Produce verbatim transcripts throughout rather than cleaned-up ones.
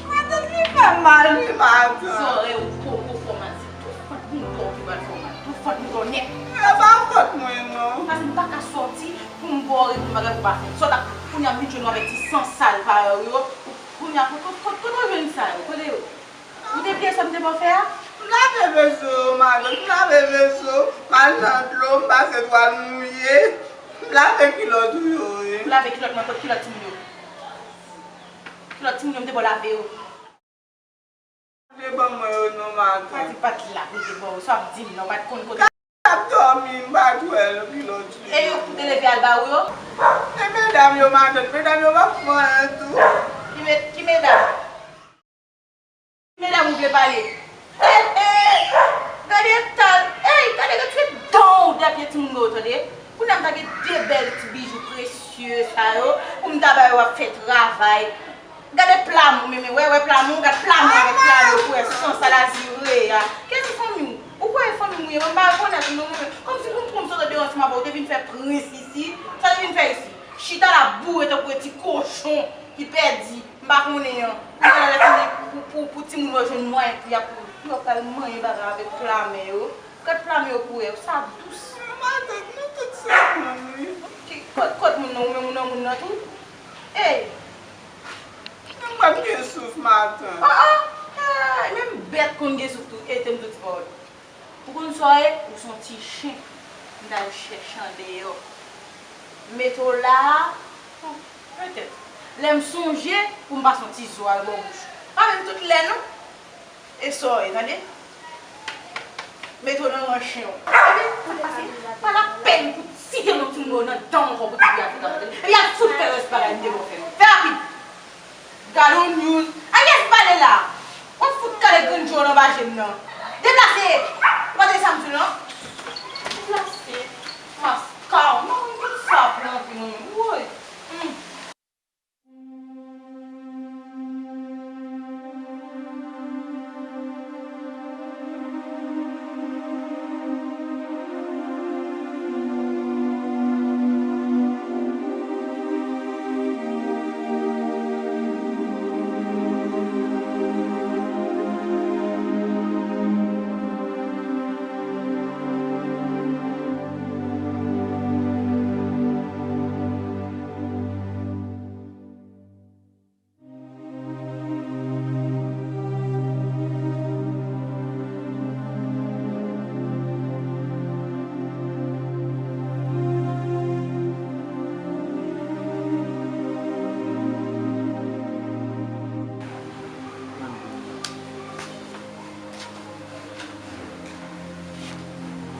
Matant, li fè m mal, wi, matant. Zòrèy ou poko fò mal, se tout fòt mouton ki pral fè w mal, tout fòt mouton nèt. E pa fòt mwen, non. Paske m pa ka sòti pou m bò ri, pou m bagay pou pa fè. Sòt ak kounye a m vin jwenn ou avèk ti san sal parèy ou yo. Kounye a, kote, kote, kote w jwenn sa yo? Kote yo? Ou te bliye sa m te ba w fè a? M lave veso, matant, m lave veso, m al nan dlo, m pase twal mouye, m lave kilòt ou yo, wi. Ou lave kilòt mwen, kot kilòt timoun yo? Kilòt timoun yo, m te ba w lave yo. Te ban mwen yo non, matant. Pa di pa t la pou te ba w, sa w ap di m nan, w pa t konn kote. T ap dòmi, m pa t wè l kilòt yo. E yo pou te leve al ba ou yo? E medam yo, matant, medam yo p ap fè anyen tou. Ki me-, ki medam? Medam ou vle pale? Hey, hey! Gade eta l! Hey, gade retire dan w de pye timoun mwen yo, tande? Kounye a m ta gen de bèl ti bijou presye sa yo pou m ta ba yo, w ap fè travay. Gade plam ou, menm, wè, wè plam ou, gad plam ou avèk plam ou, frè, san sal, azire a. Kèt fanmi w? Ou kwè fanmi m ou ye? Mwen m pa rekonèt ou non, mwen. Kòmsi pou m pran m sot deyò ansanm avè w, ou te vin fè prens isi? Sa w te vin fè isi? Chita la boure tankou yon ti kochon ki pèdi. M pa konnen an. Pou lè fini, pou, pou, pou timoun yo jwenn mwayen pou y ap, pou yo pral manyen bagay avèk pla men yo. Gad pla men yo pou wè, sa dous. Matant, nou tout se moun, wi. Ki, kot, kot moun nan, ou menm ou nan moun nan tou? Ey! Mwen pa t gen souf, matant. Ah, ah! Ah, menm bèt konn gen souf tou, e te m tou ti pawòl. Ou konn sa w ye? Ou se yon ti chen. M t al chèche andeyò. Mete w la a, petèt. Lè m sonje, pou m pase yon ti zo al bò bouch ou. Pa menm tout lè, non. E sa w ye, tande? Mete w nan ran chen w. Tande? Sa k pase? Pa lapèn pou site non timoun yo nan dan w ankò pou di pou y al fout antre. Epi al fout fè rès bagay m te ba w fè yo. Fè rapid! Gade yon news. Ayès pale la. W ap fout kale grenn je w nan baje m nan. Deplase. Ou pa tande sa m di w lan? Deplase. Maska w. Non, mwen konn sa pou antre mwen menm. Woy. Hmm.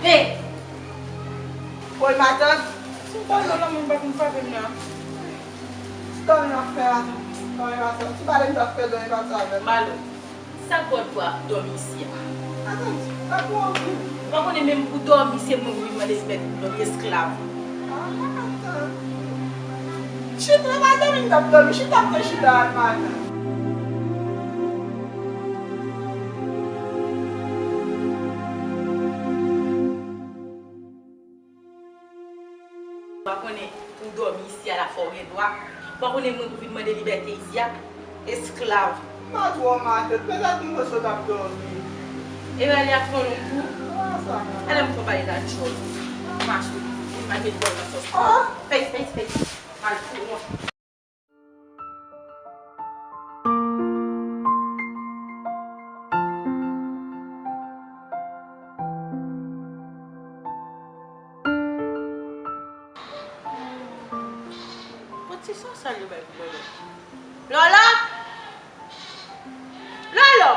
Hey! Woy, matant. Si w pa nan lanmou, m pa konn frape m nan. Ti dòmi w ap fè a tou. Dòmi w ap fè. Ti pale m t ap fè dòmi pati avè m. Malo, sa k ba w dwa ap dòmi isi a? Matant, pa pou anpil. Ou pa konnen menm pou dòmi, se mwen ki vin mande mèt pou dòmi, esklav. Ah, matant. Chita, pa dòmi m t ap dòmi. Chita m te chita a, matant. Ou pa konnen, pou w dòmi isi a la fò w gen dwa. Pa konnen mwen pou vin mande libète isi a? Esklav. Pa twò matant, petèt m panse w t ap dòmi. E Rali ap pran non pou ou? Ah, sa nan. Alè m pran pale la djòl. Mache, vin mal met bòl nan sòs. Ah! Pèy, pèy, pèy. Mal pou ou. Bon, ti sòsyal yo bay pou Lolo. Lolo! Lolo!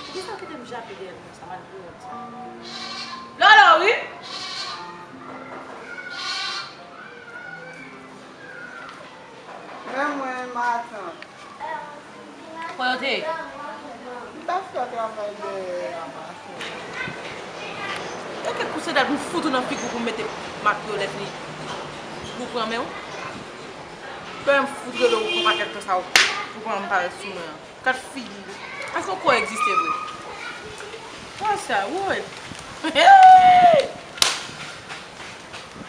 Poukisa w kite m jape dèyè l konsa, mal pou wont sa? Lolo, wi! Men mwen, matant. Kote w te ye? M t ap fè travay dèyè a, matant. Yo kèk kout sandal pou m fout ou nan figi w pou m mete mak yo lè fini. Pou pran men w. Fè m fout rele w pou pakèt tan sa w pou pran m parèt sou mwen an. Kat figi. Èske w kwè egziste vre? Wè sa, woy. Hey!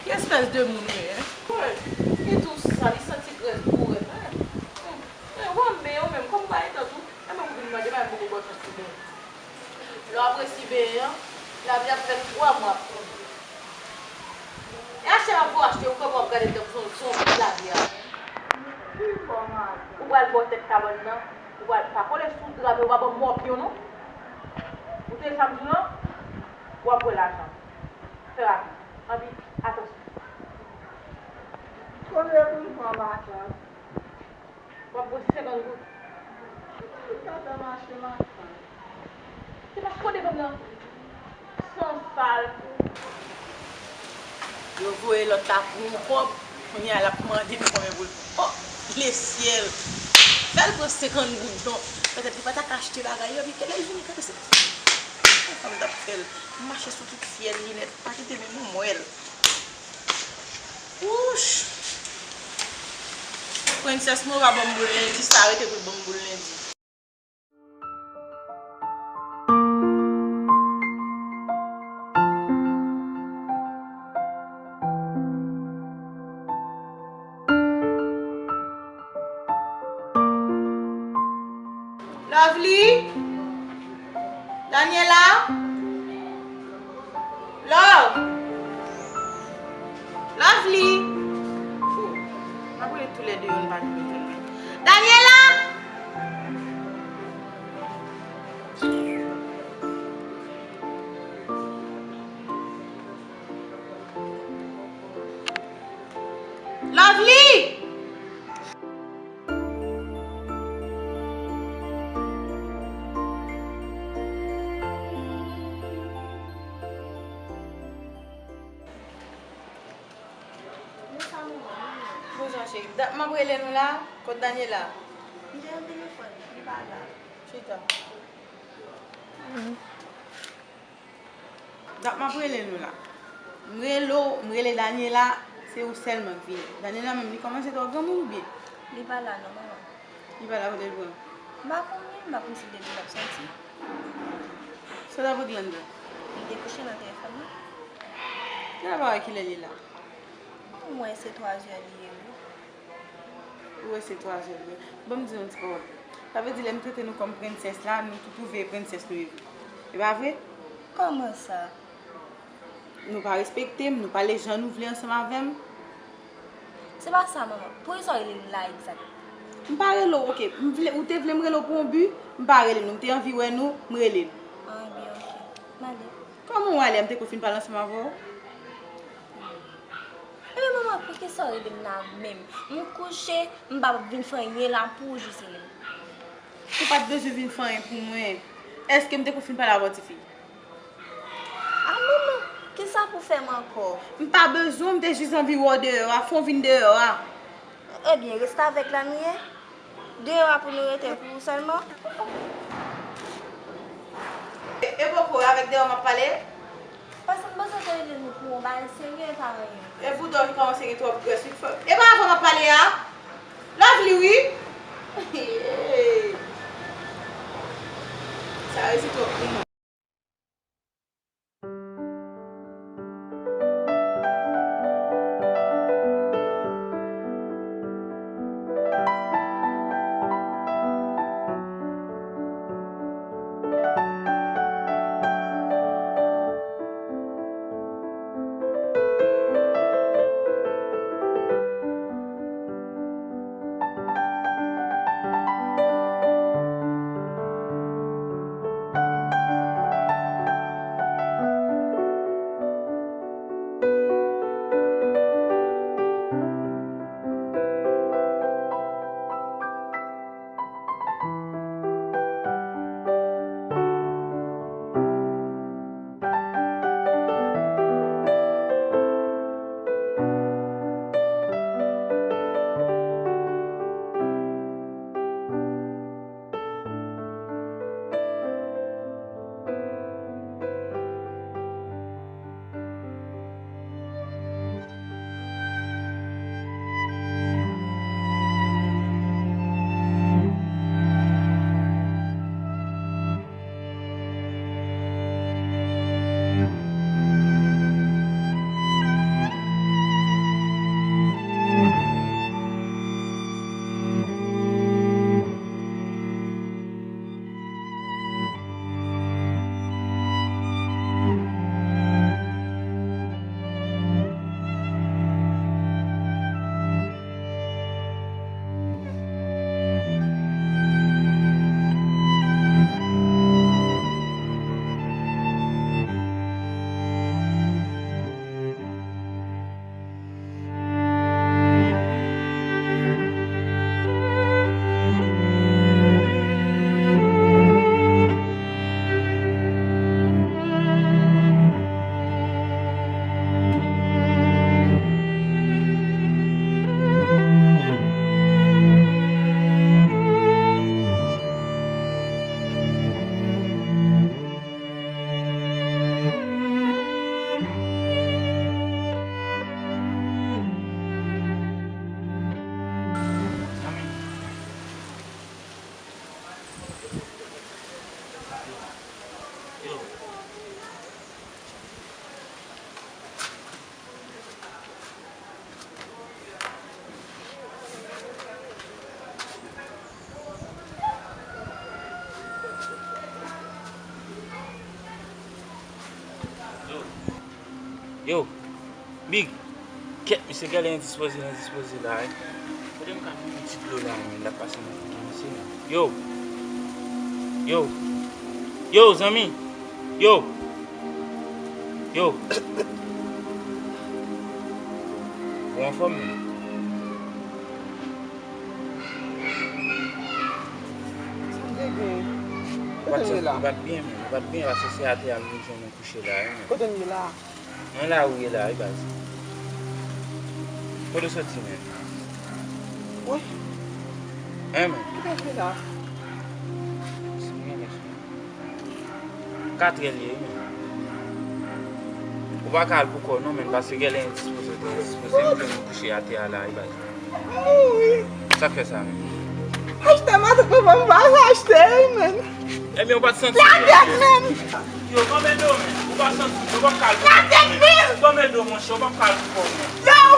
Ki espès de moun ou ye, en? Woy, li tou sal, li santi grès bourèt, en. Hmm. Men, wè m benyen w menm, kòm m pa gen tan tou, e mwen pou vin mande, pa m poko bò tan sou benyen. Lè w ap resi benyen an, lavi ap fè twa mwa ap tonbe. E achte m ap vin achte, ou kòman w ap gade m tankou se yon, se yon bout lavi a. Ou pral bò tèt kabann nan, ou pral pa kole sou dra, men ou pa ban m mòpyon non. Ou tande sa m di w lan? W ap wè lajan. Fè rapid. Anpi, atansyon. Konbyen pou m pran matant? W ap pran senkant goud. Ou ka fè mache matant. Se pa kote banm nan. Sansal. Yo voye lòt la pou yon kòb, kounye a l ap mande nou konbyen pou l pran. Oh, lesyèl! Fè l pran senkant goud non. Petèt li pa ta ka achte bagay yo, epi kilè l vini kanpe se fanm t ap fè l. M mache sou tout fyèl li nèt, pa kite menm yon mwèl. Wouch! Prensès mwen pa ban m boul lendi, sa rete pou l ban m boul lendi. Lovely? Daniela? Love! Lovely! Fou. M ap rele toulède yo, n pa janm reponn mwen. Daniela! Lovely! Bonjou, cheri. Dat m ap rele nou la. Kot Daniela? M te nan telefòn, li pa la. Chita. Dat m ap rele nou la. M rele w, m rele Daniela, se ou sèlman k vini. Daniela menm, li kòmanse twò granmoun oubyen? Li pa la non, manman. Li pa la, kote l pran? M pa konnen, m pa konn si depi l ap sòti. Sa w t ap regle anndan? Li te kouche nan telefòn nan. Kilè pa wè kilè li la? Mwen, se twazè li ye, wi. Ou wè se twazè li ye. Ban m di nou yon ti pawòl. Sa vle di lè m trete nou kòm prensès la, nou tou twouve e prensès nou ye vre. E pa vre? Kòman sa? Nou pa respekte m, nou pale jan nou vle ansanm avè m. Se pa sa, manman. Poukisa w rele m la egzak? M pa rele w, oke. M vle, ou te vle m rele w pou yon bi, m pa rele nou. M te anvi wè nou, m rele nou. An, ebyen, oke. M ale. Kòman w ale a? M te ko fin pale ansanm avè w. Ebyen, manman, poukisa w rele m la menm? M kouche, m p ap vin fè anyen la pou w jis rele m. Ou pa t bezwen vin fè anyen pou mwen. Èske m te ko fin pale avè w, tifi? A, manman, kisa pou fè m ankò? M pa bezwen w, m te jis anvi wè w deyò a, fè w vin deyò a. Ebyen, restavèk la nou ye? Deyò a pou nou rete pou ou sèlman? E, e poko avèk deyò m ap pale? Paske m panse w te rele nou pou yon bagay serye, e pa anyen. E bouda w ki kòmanse gen twòp grès, wi, fò. E pa avè w m ap pale a? Lovely, wi. Sa resi twòp pou mwen. Big, kèt, misye genlè endispoze, endispoze la, wi. Kote m ka jwenn yon ti dlo la, men, l ap pase nan figi misye, men. Yo! Yo! Yo, zanmi! Yo! Yo! Ou anfòm, men? Sa m te gen? Kote m ye la? Ou pa t byen, men. Ou pa t byen, paske se atè a m jwenn ou kouche la, wi, men. Kote m ye la? Nan lari w ye la, wi, baz. Kote w soti, men? Wi. Hein, men? Kote m ye la? Katrè l ye, wi, men. Ou pa ka al pou kò w non, men, paske genlè endispoze, endispoze, m jwenn ou kouche atè a la, wi, baz. Sa k fè sa, men? Achte matant mwen, m pa achte, men. Ebyen, ou pa t santi l, men. Yo, ban m do, men. Ou pa santi l, ou p ap ka al pou kò w, men. Ban m do, monchè, ou p ap ka al pou kò w, men.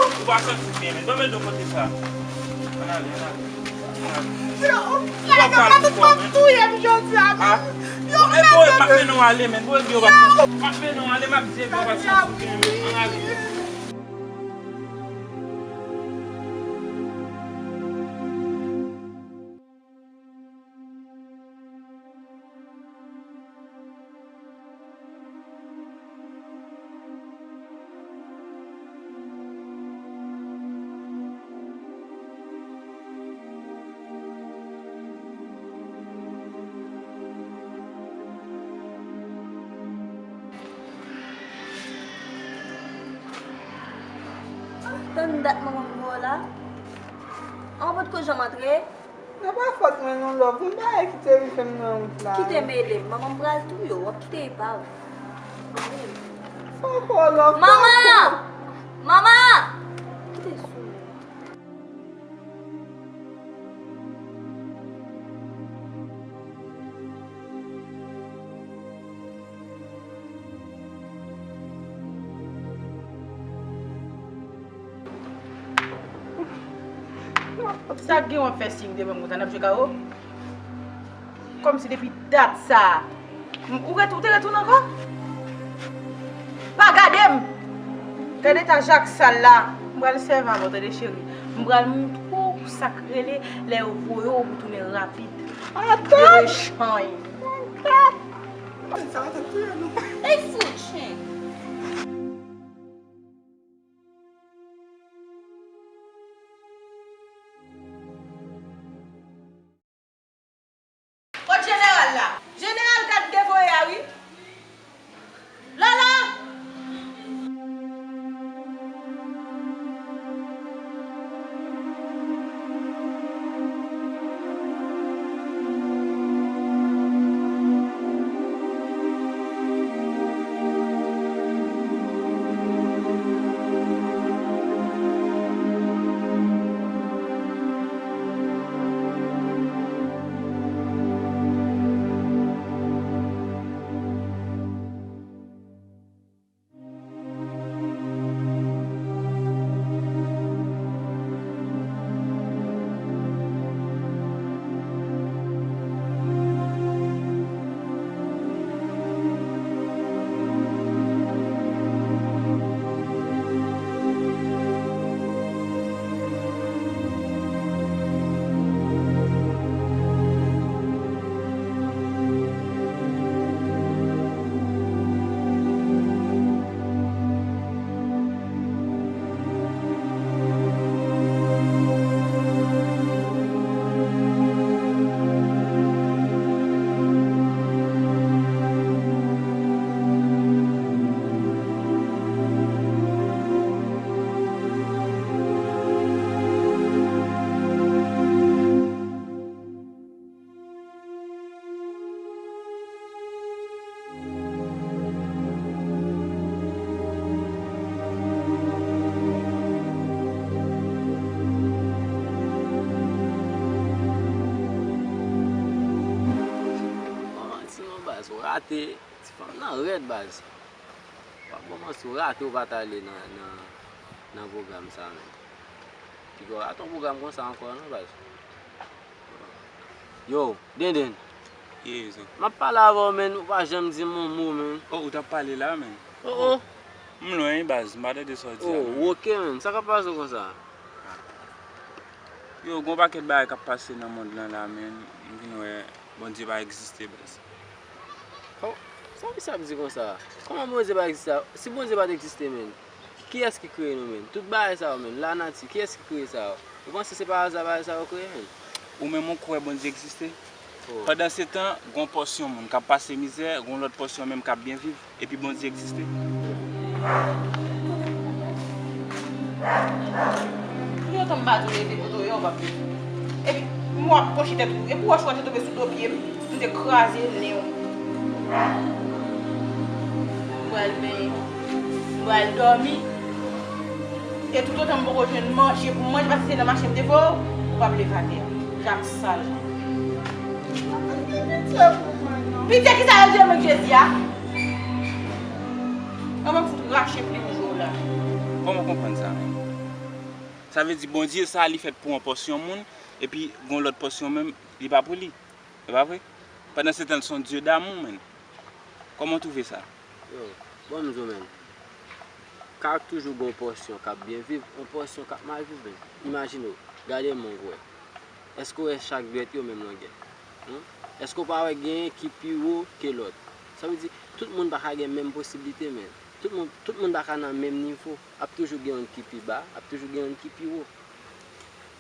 Ou pa santi l byen, men. Ban m do kote sa. Ann ale, ann ale. Ann ale. Ou p ap ka al pou kò w, men. Touye m jodi a, men. Yo, men, boy, m ap mennen w ale, men. Boy, m ap mennen w ale, m ap di w, ou pa santi l byen, men. Ann ale. Tann dat manman m voye w la. An, ou potko janm antre? Nan pa fòt mwen non, love. Gon bagay ki te rive m nan wout la. Kite mele m. Manman m pral touye w. W ap kite epav. Poko, love, poko. Mama! Mama! Kite sou mwen. Sa k gen w ap fè siy devan m konsa, n ap jwe karo? Kòmsi depi dat sa a, m- ou ret- ou te retounen ankò? Pa gade m! Gade eta jak sal la. M pral sèvi avè w, tande cheri. M pral moutre w sa k rele lè yo voye w pou tounen rapid. Atò! Bebe chany. Sa va te touye nou. Ey, fout chen! Kot jeneral la? Jeneral gad devoye a wi. Lolo! Manti non baz, ou rate. Ti fanm nan rèd baz. W ap kòmanse w rate w pa t ale nan, nan, nan pwogram sa menm. Piga w rate yon pwogram konsa ankò non baz. Yo, Denden. Ye, zen. M ap pale avè w, men ou pa janm di m yon mo, men. Oh, ou t ap pale la, men. Oh, oh. M lwen, wi, baz, m pa tande sa w di a, non. Oh, woke, menn. Sa k ap pase w konsa? Yo, gon pakèt bagay k ap pase nan mond lan la, menn. M vin wè Bondye pa egziste, baz. Kò-, sa misye ap di konsa? Kòman Bondye pa egziste? Si Bondye pa t egziste, menn, kiyès ki kreye nou, menn? Tout bagay sa yo, menn, lanati, kiyès ki kreye sa yo? Ou panse se pa aza bagay sa yo kreye, menn? Ou menm ou kwè Bondye egziste? Oh. Pandansetan, gon pòsyon moun k ap pase mizè, gon lòt pòsyon menm k ap byen viv, epi Bondye egziste. Toutotan m pa di w leve kote w ye, w p ap leve. Epi, m wè w ap pwoche tèt ou. Epi w wè si w te tonbe sou do pye m, m te kraze nen w. M pral benyen. M pral dòmi. E toutotan m poko jwenn manje pou m manje, paske se nan mache m te voye w, ou p ap leve atè a. Zak sal. Pitye kisa yo di nan men Jezi a? An mwen fout rache plim jwe w la. Kòman w konprann sa menm? Sa vle di Bondye sa li fèt pou yon pòsyon moun, epi gon lòt pòsyon menm, li pa pou li. E pa vre? Pandansetan, l se yon Dye damou, menn. Kòman w twouve sa? Yo, bon, m di w, menn. Ka toujou gon pòsyon k ap byen viv, yon pòsyon k ap mal viv, menn. Imajine w, gade men w, wè. Èske w wè chak dwèt yo menm longè? Hmm? Èske w pa wè genyen ki pi wo ke lòt? Sa vle di, tout moun pa ka gen menm posiblite, menn. Tout moun, tout moun pa ka nan menm nivo. Ap toujou gen youn ki pi ba, ap toujou gen youn ki pi wo.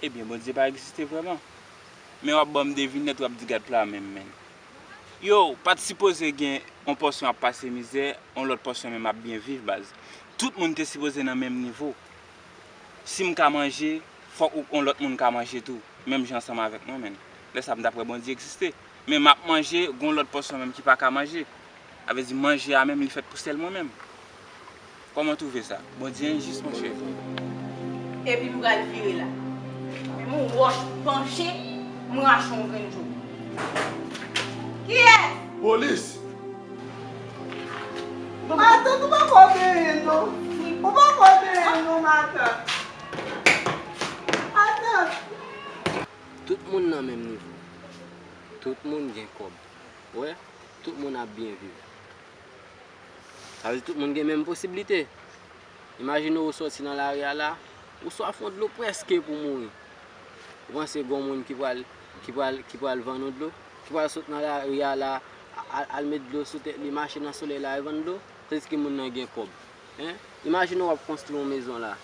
Ebyen, Bondye pa egziste vrèman. Men w ap ban m devinèt, w ap di gad pla menm, menn. Yo, pa t sipoze gen yon pòsyon ap pase mizè, yon lòt pòsyon menm ap byen viv, baz. Tout moun te sipoze nan menm nivo. Si m ka manje, fòk ou, yon lòt moun ka manje tou, menm jan ansanm avèk mwen, menn. Lè sa a, m t ap wè Bondye egziste. Men m ap manje, gon lòt pòsyon menm ki pa ka manje. Sa vle di manje a menm, li fèt pou sèl mwen menm. Kòman w twouve sa? Bondye enjis, monchè. Epi m pral vire la. Menm yon wòch panche, m rache yon grenn jou. Kiyès? Polis! Matant, ou poko benyen non. Ou poko benyen non, matant. Matant. Tout moun nan menm nivo. Tout moun gen kòb. Ou wè? Tout moun ap byen viv. Sa vle di tout moun gen menm posiblite. Imajine w sòti nan lari a la, ou swaf yon dlo prèske pou mouri. Ou panse gon moun ki pral, ki pral, ki pral vann ou dlo? Ki pral sot nan lari a la, al, al met dlo sou tèt li, mache nan solèy la, al vann dlo? Tandis ke moun nan gen kòb. Hein? Imajine w ap konstwi yon mezon la.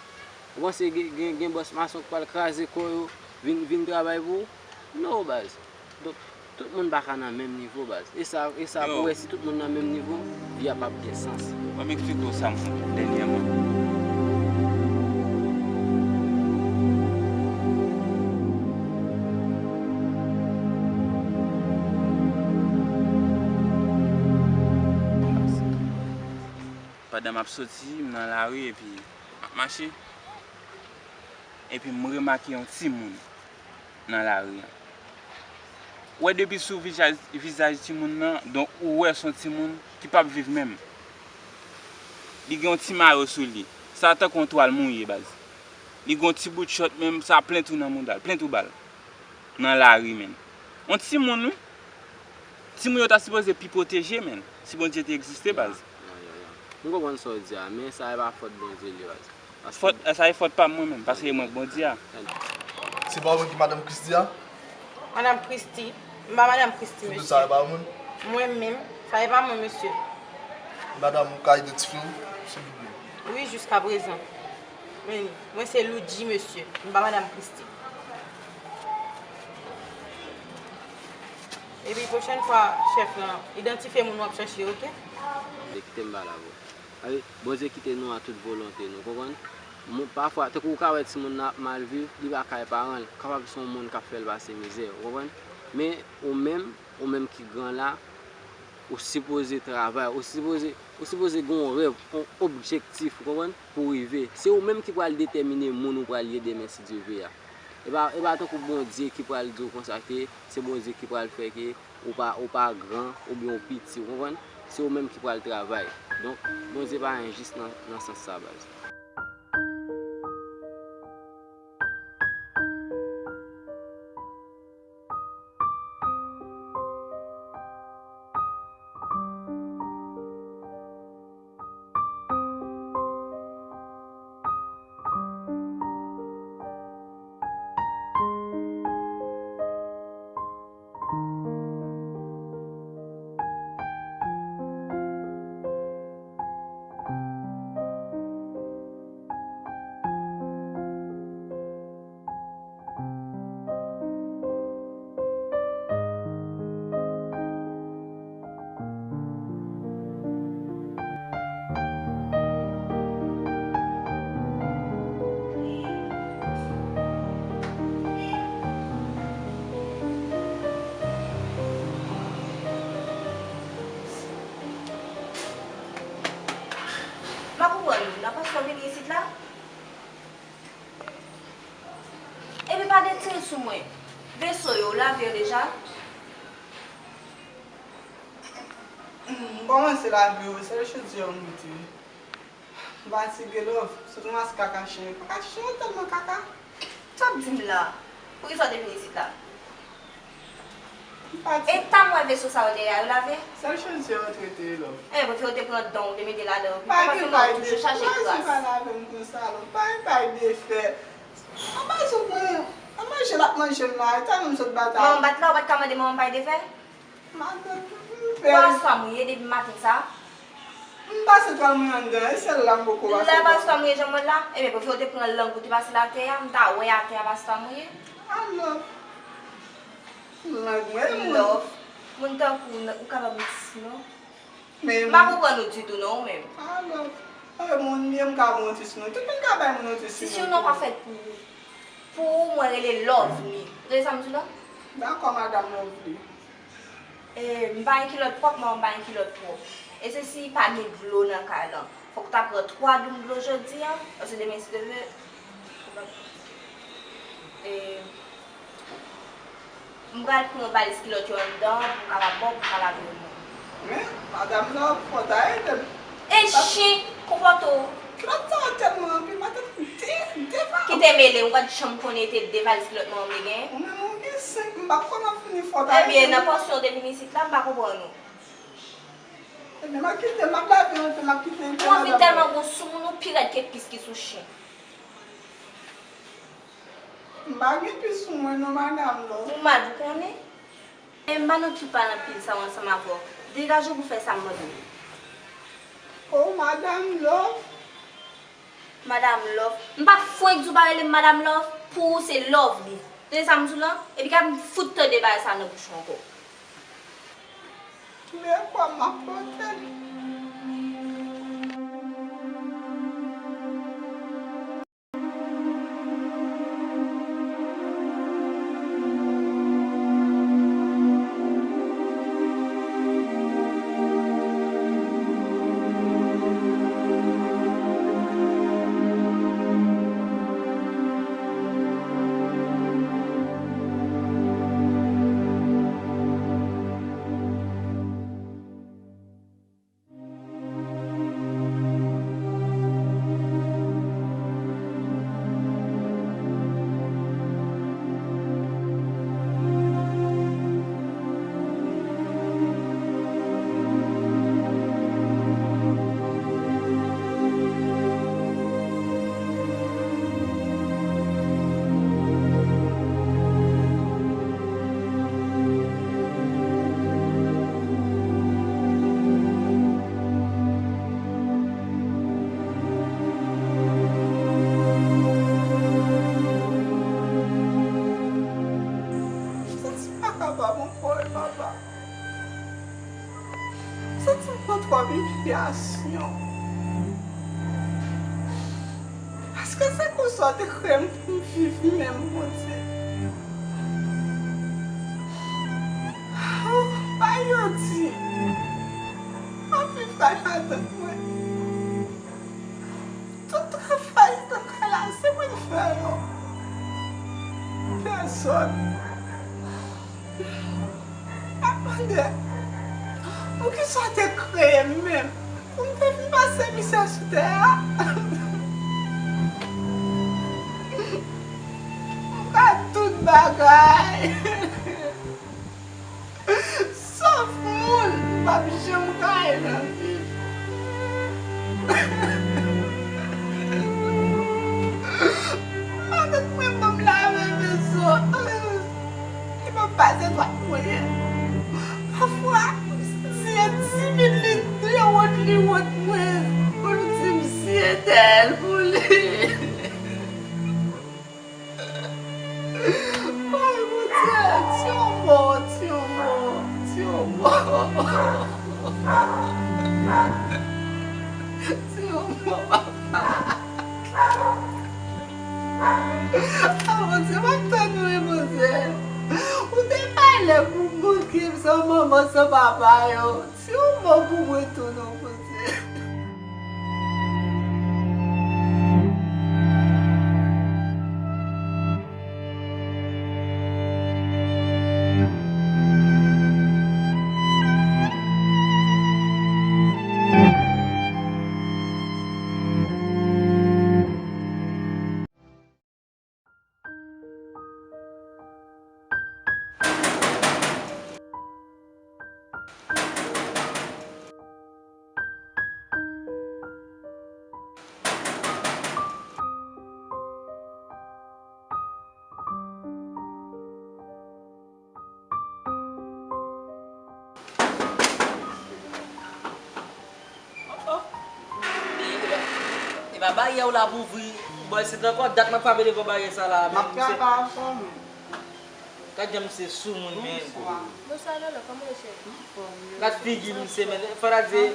Ou panse gen, gen, gen bòs mason k pral kraze kò yo, vin, vin travay pou ou? No, baz. Donk, tout moun pa ka nan menm nivo, baz. E sa, e sa pou wè si tout moun nan menm nivo, vi a p ap gen sans. Ban m eksplike w sa m konprann dènyèman. Pandan m ap soti, m nan lari epi m ap mache. Epi m remake yon timoun nan lari a. Ou wè depi sou vizaj, vizaj timoun nan, donk ou wè se yon timoun ki p ap viv menm. Li gen yon ti mayo sou li. Sa tankou yon twal mouye, baz. Li gen yon ti bout chòt menm, sa plen twou nan mouda l, plen twou bal. Nan lari menm. Yon timoun, wi. Timoun yo ta sipoze pi pwoteje, menn. Si Bondye te egziste, baz. Ya, ya, ya. M konprann sa w di a, men sa e pa fòt Bondye li, baz. Fòt, sa e fòt pa m mwen menm, paske e mwen k Bondye a. Se pa ou menm ki madanm Christy a? Madanm Christy? M pa madanm Christy, mesye. Sa e pa ou menm? Mwen menm, sa e pa mwen, mesye. Madanm, ou ka idantifye w, silvouplè? Wi, jiskaprezan. Men, mwen se Loudji, mesye. M pa madanm Christy. Epi pwochèn fwa, chèf lan, idantifye moun w ap chèche, oke? Kite m pale avè w. Sa vle, Bondye kite nou a tout volonte nou, konprann? Moun, pafwa, tankou ou ka wè timoun nan ap mal viv, li pa kay paran l, kapab se yon moun k ap fè l pase mizè, ou konprann? Men, ou menm, ou menm ki gran la, ou sipoze travay, ou sipoze, ou sipoze gen yon rèv, yon objektif, ou konprann? Pou w rive. Se ou menm ki pral detèmine moun ou pral ye demen, si Dye vle a. E pa, e pa tankou Bondye ki pral di w konsa ke se Bondye ki pral fè ke ou pa, ou pa gran oubyen ou piti, ou konprann? Se ou menm ki pral travay. Donk, Bondye pa enjis nan, nan sans sa, baz. Konprann ou, nan pastè vini isit la. Epi pa detire sou mwen. Veso yo, w lave yo deja? M kòmanse lave yo, sèl chodyè m rete. M fatige, love. Sot ranmase kaka chen yo. Kaka chen yo tèlman kaka. Sa w ap di m la? Poukisa w te vin isit la? M fatige. E tan m wè veso sa yo dèyè a, yo lave? Sèl chodyè yo t rete, love. Enben, pou yo te pran dan w, te mete ladan yo. Pa gen bay de fè. Toujou chache kras. Pa gen bay de fè. An pa sou mwen. An manje l ap manje m la. E tan m sot batay. Manman bat la, ou pa t ka mande manman bay de fè? Matant, m pè. Pastwa mouye depi maten sa. M pase twal mwen anndan, e sèl la m poko pase twal. Lè pastwa mouye jan m wè l la, ebyen, prefere w te pran lang ou te pase l atè a, m ta wè atè a pastwa mouye. Alò, lang mwen, e moun. Love, moun tankou w, ou ka ban m ti non. Men m pa konprann ou ditou non, ou menm. Alò, e moun m ye, m ka ban w ti sinon. Tout moun ka bay moun yon ti sinon. Ti sinon pa fèt pou ou. Pou ou, mwen rele Lovely. Ou tande sa m di w la? Dakò, madanm Lovely. E, m pa gen kilòt pwòp, mwen pa gen kilòt pwòp. E se si pa gen dlo nan kay lan. Fòk w ta pran twa doum dlo jodi a, paske demen, si Dye vle, e, m pral pran valiz kilòt yo anndan an pou m kapab ba w pou w ka lave yo mwen. Men, madanm nan, fò w ta ede m. E chen, konpòte w. Kilòt sa yo tèlman anpil, matant de, de valiz. Kite mele, ou pa t janm konnen te de valiz kilòt manman m te genyen? Ou menm ou gen senk, m pa t konn ap fini fò w ta ede m. Ebyen, nan pòsyon w te vin isit la, m pa konprann ou. Ebyen, m ap kite, m ap lave yon pè, m ap kite yon pè. Ou anvi tèlman gon sou moun, ou pi rèd ke pis ki sou chen. M pa gen pis sou mwen non, madanm Love. Ou mal pou konnen. Men m pa nan tout pale anpil sa w ansanm avè w. Degaje w pou fè sa m mande w. Oh, madanm Love. Madanm Love. M pa fwenk di w pa rele m madanm Love. Pou ou se Lovely. Tande sa m di w lan? Epi ka m fout tande bagay sa nan bouch ou ankò. Men kòman pote l? Santi m pa kapab ankò wi, papa. Santi m pran twòp imilyasyon. Èske se konsa w te kreye m pou m viv menm, Bondye? Oh, bay yo di. M ap viv kay matant mwen. Tout travay nan kay la, se mwen k fè yo. Pèsòn. M ap mande, poukisa w te kreye m menm? Pou m te vin pase mizè sou tè a? M ka tout bagay. Sòf moun, m p ap janm gaye nan vi m. Matant mwen ban m lave veso. Li ban m pase twal mwen. Pafwa, m santi e timid, li, li wont, li wont mwen. Pou l di m si entèl pou li. Ay, Bondye, ti yon mò, ti yon mò, ti yon mò. Ti yon mò, papa. Ah, Bondye, m ap tann ou, wi, Bondye. Ou te pale pou moun ki san manman, san papa yo. Ti yon mò pou mwen tou, non, Bondye. Baryè w la pou ouvri, bòy, se ankò dat m ap frape devan baryè sa la. M ap travay ansanm. Gad jan misye soumoun, men. Bonswa. Bonswa, Lolo, kòman w ye, cheri? Gad figi misye, men, fò ta di. Gad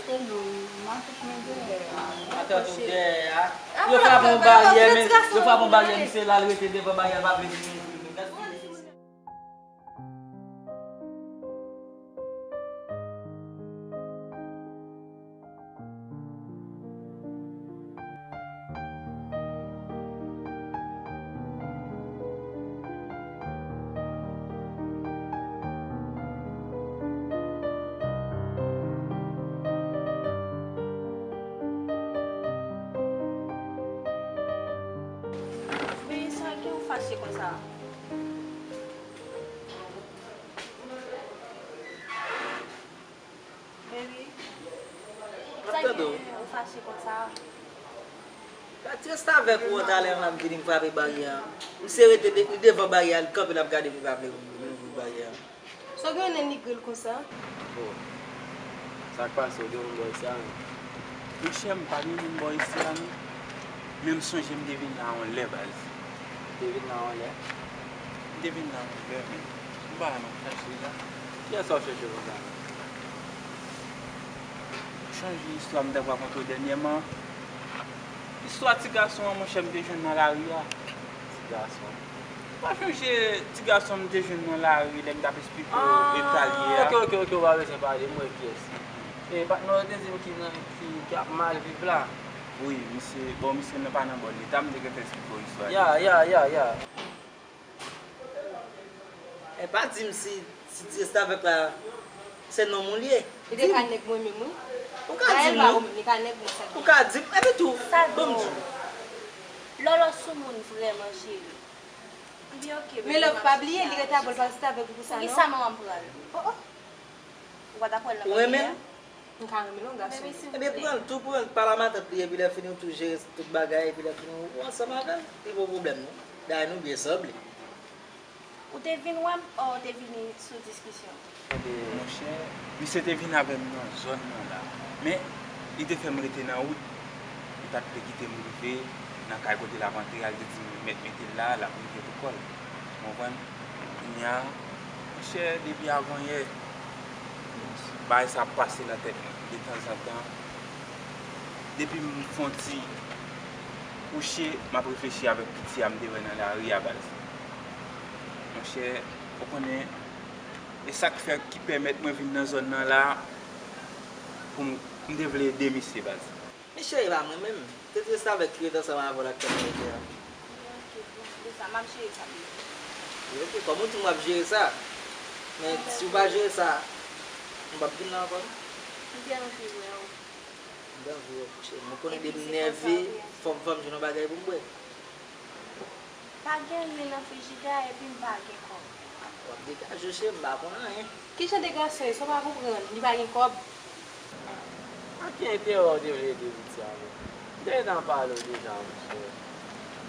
figi misye, men, yo frape yon baryè, men, yo frape yon baryè, misye la, l rete devan baryè, l pa vle vin ouvri, men. Gad figi misye. Baby, sa gen ou fache konsa? Baby, sa gen ou fache konsa? Gad ti restavèk ou an talè an la, m vini m frape baryè a. Misye rete de, li devan baryè a, li kanpe l ap gade m, li pa vle ouvri baryè a. Sa w gen nan nigre l konsa? Bon. Sa k pase, w gen moun bò isi a, non? Monchè, m pa gen moun bò isi a, non. Men m sonje m te vin la yon lè, baz. Ou te vin la yon lè? M te vin la yon lè, men. M pa wè m ap chache la. Kiyès w ap chache konsa? Ou chonje istwa m te rakonte w dènyèman? Istwa ti gason an, monchè, m te jwenn nan lari a. Ti gason? Ou pa chonje ti gason m te jwenn nan lari lè m t ap esplike w eta l ye a? Ah, ok, ok, ok, ou pa bezwen pale, m wè kiyès. E patnè w te di m ki nan, ki, ki ap mal viv la. Wi, misye, bon, misye nan pa nan bòn leta, m te gentan esplike w istwa li. Ya, ya, ya, ya. E pa di m si, si ti restavèk la se nonm ou li ye. Li te ka nèg mwen menm, wi. Ou ka di m, wi. Li ka nèg mwen, sa. Ou ka di m, epi tou, ban m di w. Lolo soumoun vrèman, cheri. Li oke, men love, pa bliye, li rete avè l, pa rete avèk ou pou sa, non. Poukisa manman m pran l? Oh, oh. Ou pa ta pran l nan fanmi a? Ou renmen l? M ka renmen l, yon gason. Ebyen, pran l tou, pran l pa la matant li, epi lè fini, ou tou jere tout bagay, epi lè fini, ou ansanm avè l. Li pa pwoblèm, non. Dayè, nou byen sanble. Ou te vin wè m, o, ou te vini sou diskisyon? Monchè, misye te vin avè m nan zòn nan la. Men, li te fè m rete nan wout. Li pa t vle kite m rive nan kay kote l ap antre a, li te di m mèt mete l la, l ap rive pou kò l. Ou konprann? Kounye a, monchè, depi avanyè, bagay sa ap pase nan tèt mwen detanzantan. Depi m fè yon ti kouche, m ap reflechi avèk piti a m te wè nan lari a, baz. Monchè, ou konnen, e sa k fè, ki pèmèt mwen vin nan zòn nan la, pou m, m te vle ede misye, baz. Men cheri, e pa mwen menm. Se ti restavèk ki ret ansanm avè w la k fè m rete a. Ok, bon, se sa, m ap jere sa byen. Wi, ok, kòm ou di m w ap jere sa, men si w pa jere sa, m p ap vin la ankò, non. M te anvi wè w. M te anvi wè w, cheri. Mwen konnen depi m nève, fò m, fò m jwenn yon bagay pou m bwè. Pa gen anyen nan frijida epi m pa gen kòb. W ap degaje w, cheri, m pa konn anyen. Ki jan de gason e sa w pa konprann? Li pa gen kòb. A ki enterè w te vle ede piti a menm? M te gentan pale w deja, monchè.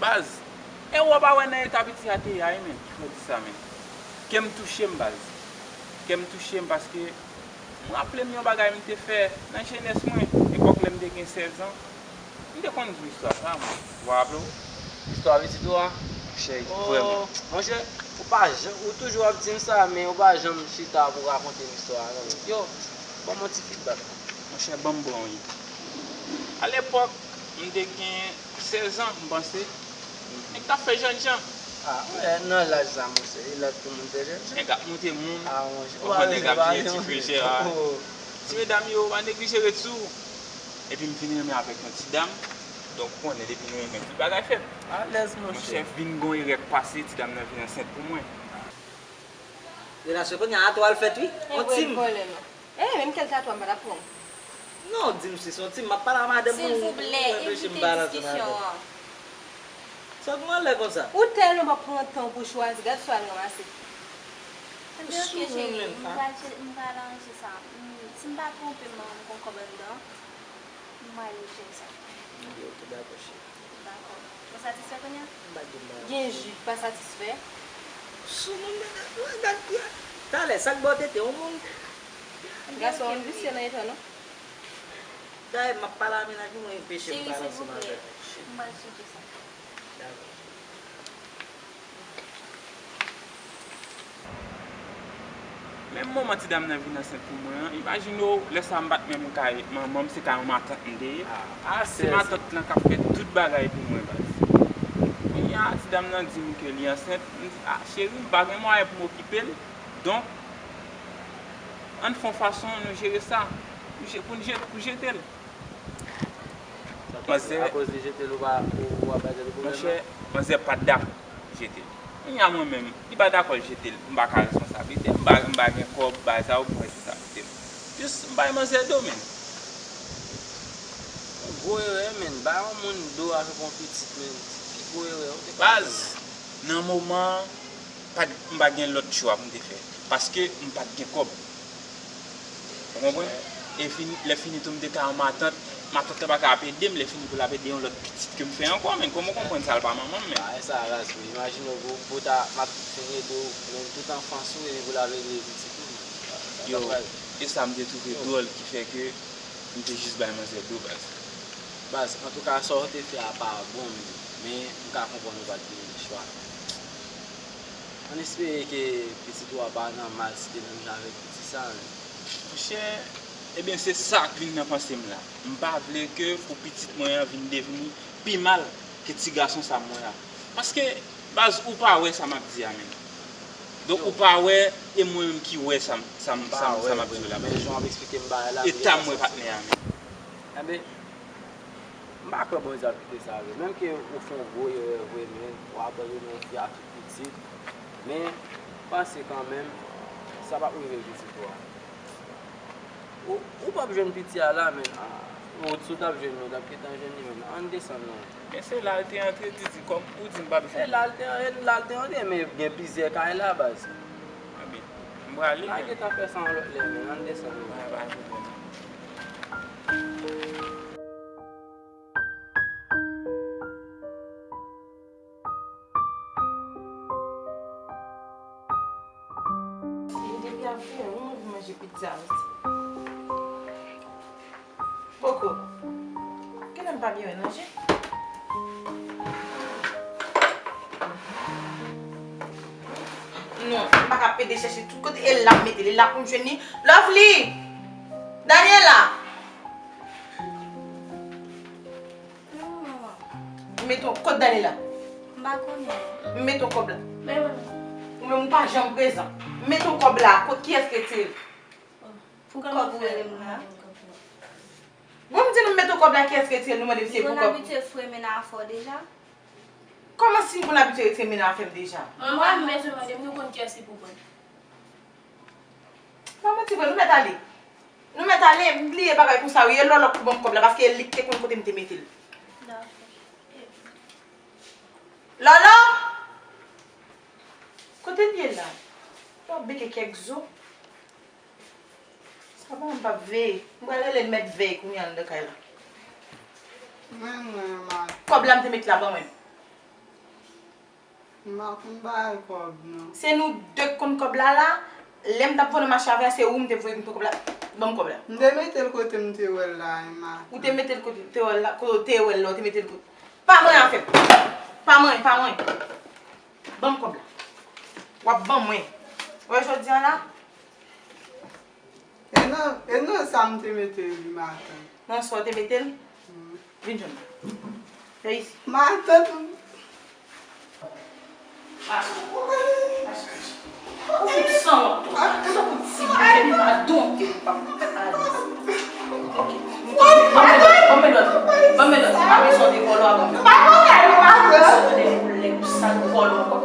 Baz, e w pa wè nan eta piti a te ye a, wi, menm, ki fè w di sa, menm? Kè m touche m, baz. Kè m touche m paske m raple m yon bagay m te fè nan jenès mwen, epòk lè m te gen sèz an. M te konn di w istwa sa, mwen. Ou pa raple w? Istwa pitit ou a? Monchè, vrèman. Monchè, ou pa janm, ou toujou ap di m sa, men ou pa janm chita pou rakonte m istwa a, non. Yo, ban m yon ti feedback. Monchè, ban m ba w yon ide. Alepòk, m te gen sèz an, m panse. Nèg t ap fè jènjan. Ah, wè, nan laj sa, monchè, e laj pou moun fè jènjan. Nèg ap moute moun. Ah, monchè. Ou konn nèg ap jere ti frejè a. Ti medam yo, pa neglije ret sou ou. Epi m vin renmen avèk yon ti dam. Donk, ou konnen, depi nou renmen, tout bagay fèt. Alèz, monchè. Monchè, vin gon erè k pase, ti dam nan vin ansent pou mwen. Relasyon kounye a, atò al fèt, wi. On tim. E, menm kèl tatwa, m pa t ap pran w. Non, di m si se on tim, m ap pale a madanm mwen, ou, ou enpeche m pale ansanm avè w. Sa w gen anlè konsa? Ou tèlman p ap pran tan pou chwazi, gad sa w al ranmase. Ebyen, ok, cheri, m pral, m pral aranje sa. M, si m pa twonpe m, m gon kòb anndan, m al jere sa. Ebyen, ok, dakò, cheri. Dakò. Ou satisfè kounye a? M pa gen bagay. Gen ji, pa satisfè? Sou moun nan, gad, gad, gad. Talè, sa k ba w tete, yon moun? Gason an visye nan eta, non? Dayè, m ap pale a mennaj mwen, ou enpeche m pale ansanm avè l. M pral sonje sa. Dakò. Menm moman ti dam nan vin ansent pou mwen an, imajine w, lè sa a m pa t menm kay manman m, se kay yon matant m te ye. Ah, se matant lan k ap fè tout bagay pou mwen, baz. Kounye a, ti dam nan di m ke li ansent, m di, ah, cheri, m pa gen mwayen pou m okipe l, donk, ann fè yon fason nou jere sa, pou je-, pou n je-, pou jete l. Sa pase, akoz li jete l, ou pa, ou, ou pa bay tèt ou pwoblèm? Monchè, manzè pa t dakò jete l. Kounye a mwen menm, li pa dakò l jete l, m pa ka responsablite, m pa, m pa gen kòb, bagay sa yo pou m responsablite m. Jis m bay manzè do, menn. Yon gwo erè, menn. Bay yon moun do avèk yon pitit, menn. Pi gwo erè ou te ka fè, menn. Baz, nan moman an, pa t, m pa t gen lòt chwa pou m te fè. Paske m pa t gen kòb. Ou konprann? E fini, lè fini tou, m te ka yon matant. Matant la pa ka ap ede m, lè fini pou l ap ede yon lòt pitit ke m fè ankò, menn. Kòman w konprann sa, l pa manman m, menn? Bagay sa raz vre. Imajine w pou, pou ta, matant fin ede w, menm tout anfans ou, epi pou l ap ede pitit ou. Yo, e sa m te twouve dwòl ki fè ke m te jis bay manzè do, baz. Baz, antouka, sa w te fè a pa bon, menn. Men, m ka konprann ou pa t gen chwa. Ann espere ke pitit ou a pa nan mal si te menm jan avèk pitit sa, menn. Monchè, ebyen, se sa k vin nan panse m la. M pa vle ke pou pitit mwen an vin devni pi mal ke ti gason sa m wè a. Paske, baz, ou pa wè sa m ap di a, menn. Donk, ou pa wè, e mwen menm ki wè sa m, sa m, sa m, sa m ap di w la. Men jan w ap eksplike m bagay la, eta m wè patnè a, menn. Enben, m pa kwè Bondye ap kite sa vre. Menm ke ou fè yon gwo erè vre, men w abandone yon fi a tout pitit. Men, panse kanmenm, sa p ap rive pitit ou a. Ou, ou p ap jwenn piti a la, menn. Ah, ou, si w t ap jwenn li, w t ap gentan jwenn li, menn. Ann desann non. Men se la l te antre, Didi, kòm ou di m pa bezwen. Se la l te, la l te antre, men gen plizyè kay la, baz. Enben, m prale, menn. N a gentan fè sa yon lòt lè, menn. Ann desann non. Pa, pa gen pwoblèm. Depi avè ou m anvi manje pizza osi. Poko. Genlè m pa byen wè nan je. Non, m pa ka pede chèche tout kote. E la m mete l, e la pou m jwenn li. Lovely! Daniela! Non, manman. M mete w, kot Daniela? M pa konnen. M mete w kòb la. Men manman. Ou menm ou pa janm prezan. M mete w kòb la, kot, kiyès ki retire l? Oh, pou kòb ou rele m la? Bon, m di nou m mete w kòb la, kiyès ki retire l, nou mande m si se pou kòb. Li konn abitye fouye men nan afè w deja. Kòman si m konn abitye retire men nan afè m deja? Manman, m bezwen mande m, nou konn kiyès ki pou pran? Pa manti vre, nou mèt ale. Nou mèt ale, m bliye bagay konsa wi, e Lòlò k pou ban m kòb la, paske e li k te konn kote m te mete l. Dakò. Lòlò! Kote l ye la? L ap beke kèk zo. Sa pa m p ap veye. M pral rele l mèt veye kounye a anndan kay la. Mwen, mwen, ma. Kòb la m te met la ban mwen. M pa konn bay kòb, non. Se nou de k konn kòb la la. Lè m t ap voye nan mache avè a, se ou m te voye m pran kòb la. Ban m kòb la. M te mete l kote m te wè l la, e maten. Ou te mete l kote w te wè l la, kote w te wè l la, ou te mete l kote. Pa manyen afè m. Pa manyen, pa manyen. Ban m kòb la. W ap ban mwen. Wè jodi a la? E nan, e nan sa m te mete li maten. Nan sa w te mete l? Mm. Vin jwenn mwen. Vin isi. Maten. Mache. Mache, mache. Ou fout sanwont tou. Ou tankou ti bouke, m pa donte, m pa alèz. Ok. Ban m lòt, ban m lòt, ban m lòt. Pa bezwen de vòlò a ban m. Pa konnen, pa konnen. Sou de boulèt, sal vòlò.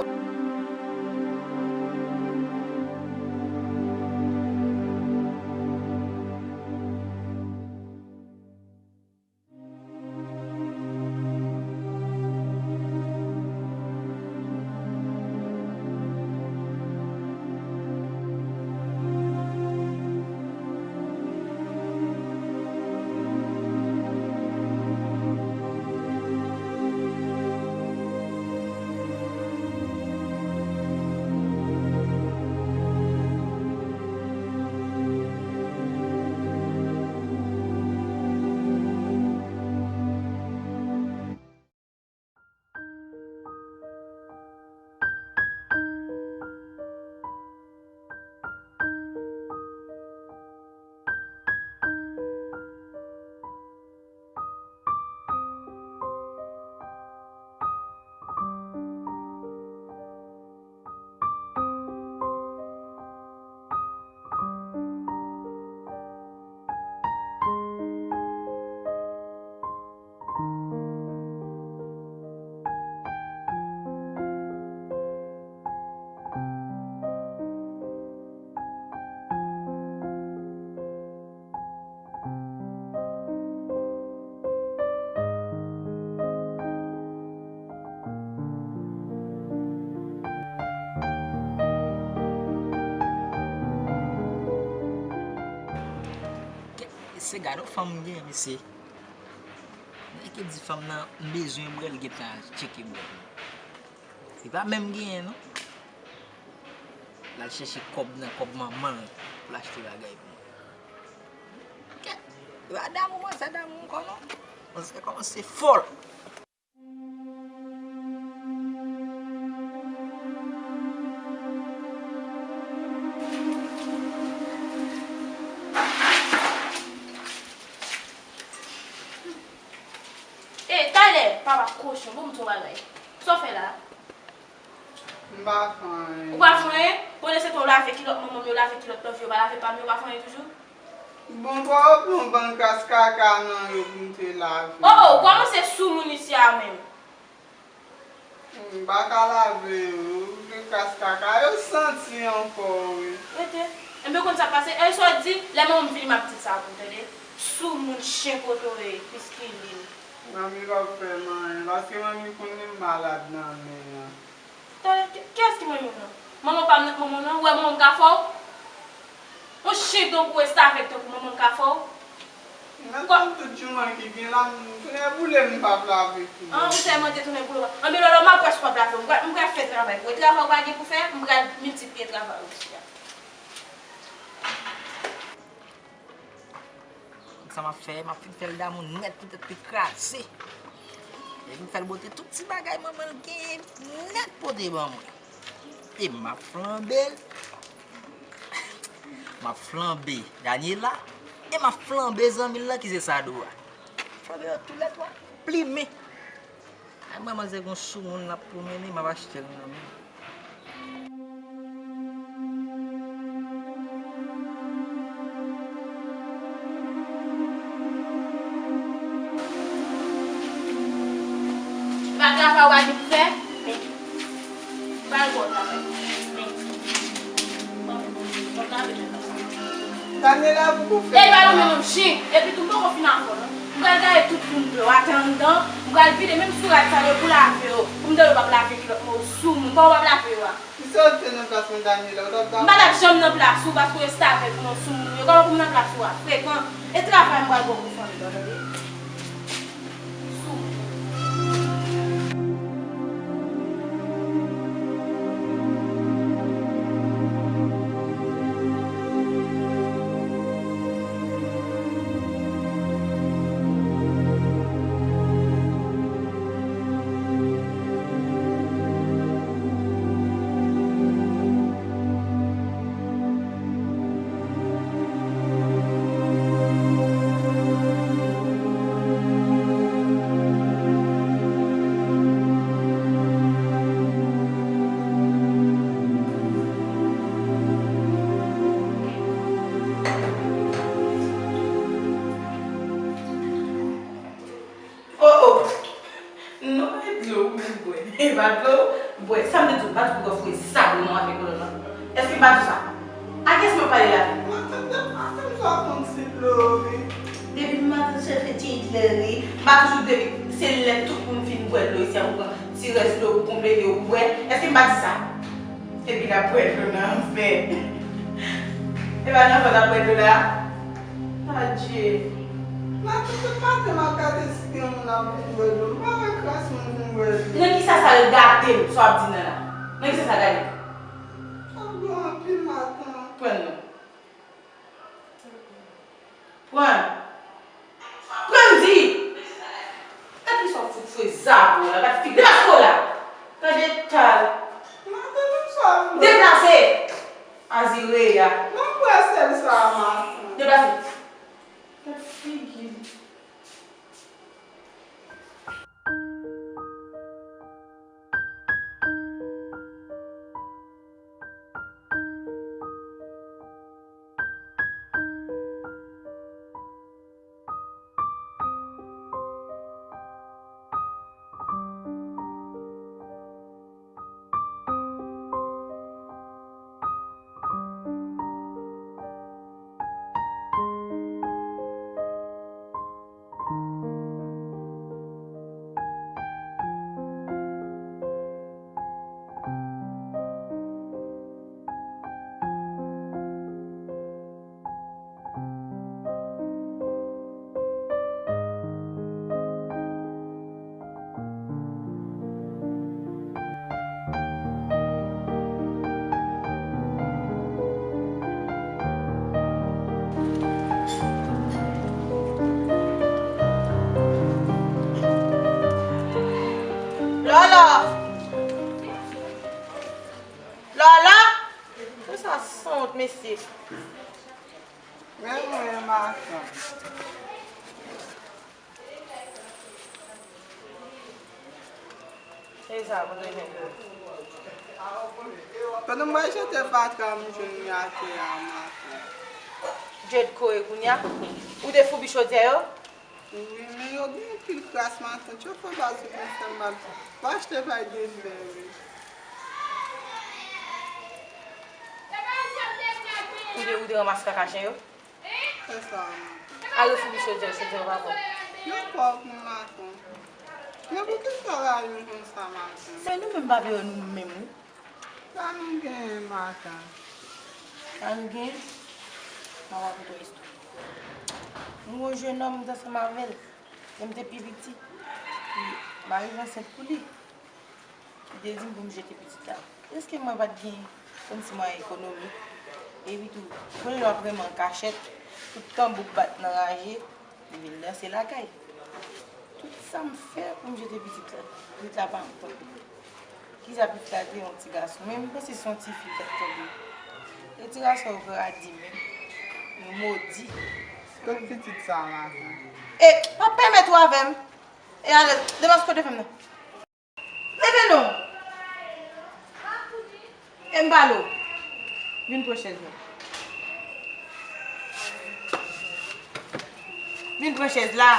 Se gade yon fanm m genyen, mesye. Nèg ki di fanm nan m bezwen bwè, l gentan al tcheke bwè. Li pa menm genyen, non. L al chèche kòb nan kòb manman l pou l achte bagay pou mwen. Kèt! Li pa damou manzè damou ankò, non. Manzè kòmanse fòl. E, talè, papa kochon, bon, m di w bagay. Sa w fè la? M pa fè anyen. Ou pa fè anyen? Pandan se tan w lave kilòt manman m yo, lave kilòt lòv yo, pa lave pa m yo, ou pa fè anyen toujou? Bon, pa w pran bann kras kaka nan yo pou m te lave. O, o, ou kòmanse sou moun isi a menm. M pa ka lave yo, gen kras kaka, yo santi ankò, wi. Rete. Enben, ou konn sa k pase? E sa w di, lè manman m vini, m ap di l sa pou w tande. Sou moun chen kote w ye, piskilin. Manmi p ap fè m anyen, paske manmi konn li malad nan men an. Talè, ki, kiyès ki manmi w nan? Manman pa m nan, manman w nan, ou wè manman m ka fè w? Yon chen tankou restavèk tankou manman m ka fè w? Nan tann tout jouman ki gen la, m tounen boule m p ap lave tou. An, ou tèlman te tounen boule w. Anben, lòlò, m ap wè si w ap lave w. M pral, m pral fè travay pou ou. E travay ou pa gen pou fè, m pral miltipliye travay ou isi a. Sa m ap fè, m ap fin fè l damou nèt pou tèt li kraze. Epi m fè l bote tout ti bagay manman l genyen nèt pote ban mwen. E m ap flanbe l. M ap flanbe Daniela. E m ap flanbe zanmi l lan ki se Sadora. Flanbe yo toulètwa. Plimen. Ay, mwen, manzè gon soumoun l ap pwomennen, m ap achte l nan men l. Pa travay w a di pou fè, men. Ba l gwo travay. Men. Bon, bon, travay. Daniela, pou ou fè. E ba nou menm chen. Epi tou, m poko fin avè w, non. M pral gaye tout foun dlo atè anndan. M pral vide menm sou rad sa yo pou lave yo. Pou m tande w p ap lave kilòt mwen, ou soumoun. Kòman w p ap lave yo a? Si se ou te nan plas mwen, Daniela, ou t ap dakò? M pa t ap janm nan plas ou, paske w restavèk ou, non, soumoun yo. Kòman pou m nan plas ou a? Frekan. E travay m pral ba w pou fè, tande. Oh, oh. Non, e dlo ou menm bwè. E pa dlo ou bwè. Sa m te di w, m pa di w pou w fouye sa dlo nan water kolòn nan. Èske m pa di w sa? A kiyès mwen pale la? Matant, matant, sa konn ti dlo, wi. Depi matant chèche ti Hitler, wi. M pa toujou depi se lè tout moun fin bwè dlo isi a, ou pran ti rès dlo pou konplete, ou bwè. Èske m pa di sa? Epi l ap bwè dlo nan vè. E pa nan vè l ap bwè dlo la? Adje. Matant, tout maten m ap gade si gen moun ap vin bwè dlo. M pa wè kras moun vin bwè dlo. Nan kisa sa regade m, sa w ap di nan la? Nan kisa sa gade m? Sa dlo anpil, matant. Pran non. Pran. Pran, m di. Gad kisa w fout fwe zabo la, gad figi. Deplase w la. Gad eta l. Deplase. Azireya. Deplase. Gad figi. Mesye. Men mwen, matant. E sa, mwen te jwenn. Pandan mwen jete fatra, m jwenn li atè a, matant. Jed kore kounye a. Ou te foubi chodyè yo? Wi, men yo gen anpil kras, matant. Chofè baz ou gen sèl mal. Va achte bay de fè, wi. Ou te, ou te ranmase kaka chen yo? Se sa, matant. Al refoubi chodyè, chodyè yo pa pwòp. Yo pwòp, wi, matant. Men poukisa w rayi m konsa, matant? Se nou menm pa vle wè nou menm, wi. Sa nou genyen, matant? Sa nou genyen? Mwen rakonte yon istwa. M gen yon jenòm, m t ansanm avè l. Lè m te pi piti, m arive ansent pou li. Li te di m pou m jete pitit la. Èske mwen pa t gen kòmsi mwayen ekonomik? Epi tou, kounye lè w ap renmen an kachèt, tout tanbou k bat nan raje, li vin danse lakay. Tout sa m fè pou m jete pitit la, pitit la pa antann. Kisa pitit la te yon ti gason, men m panse se yon ti fi tèt tonbe. E ti gason yo gradi menm, yo modi. Kot pitit sa, matant? E, pa pèmèt ou avè m. E alèz, depanse kote fè m nan. Leve non! E m pale w. Vin pran chèz la. Vin pran chèz la.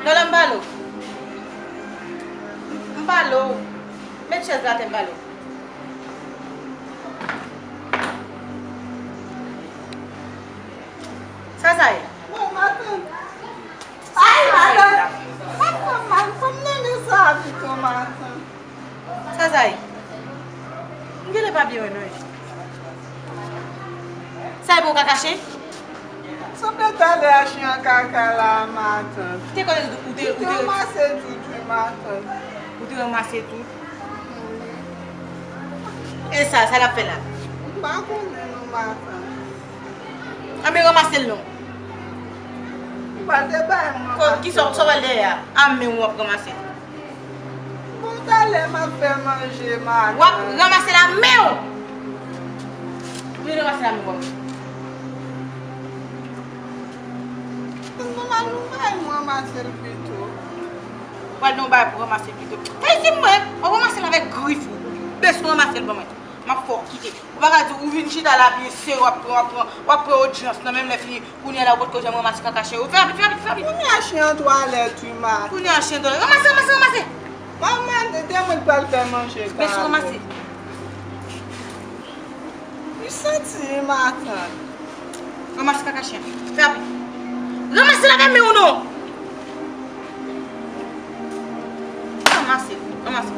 Non, non, m pale w. M pale w. Met chèz la atè, m pale w. Sa sa ye? Bon, matant. Ay, matant. Sa sa ye la? Matant, man, fò m nan men sa pito, matant. Sa sa ye? M genlè pa byen wè non. Sa e bon kaka chen? Sanble talè a chen an kaka la, matant. Te konnen ou te, ou te, ou te ranmase tout, wi, matant. Ou te ranmase tout? E sa, sa l ap fè la? M pa konnen non, matant. Anben ranmase l non. Ou pral te bay mwen. Kisa w pral dèyè a? A men w ap ranmase. Bon, talè m ap fè manje, matant. W ap ranmase l a men w. Vin ranmase l a men w. Manman nou bay mwen ranmase l pito. Pral nan yon bagay pou ranmase l pito. Fè isit mwen, w ap ranmase l avèk grif ou. Bes ou ranmase l ban mwen. M ap fè w kite. Ou pa ka di ou vin chita la byen sere, w ap pran, w ap pran, w ap pran odyans nan menm lè fini. Kounye a la ou potko janm ranmase kaka chen yo. Fè rapid, fè rapid, fè rapid. Kounye a chen an twalèt, wi, matant. Kounye a chen an twalèt. Ranmase, ranmase, ranmase. Manman, de mwen pral fè manje. Bes ou ranmase. Li santi, matant. Ranmase kaka chen. Fè rapid. Ranmase l avè men w non. Ranmase, ranmase.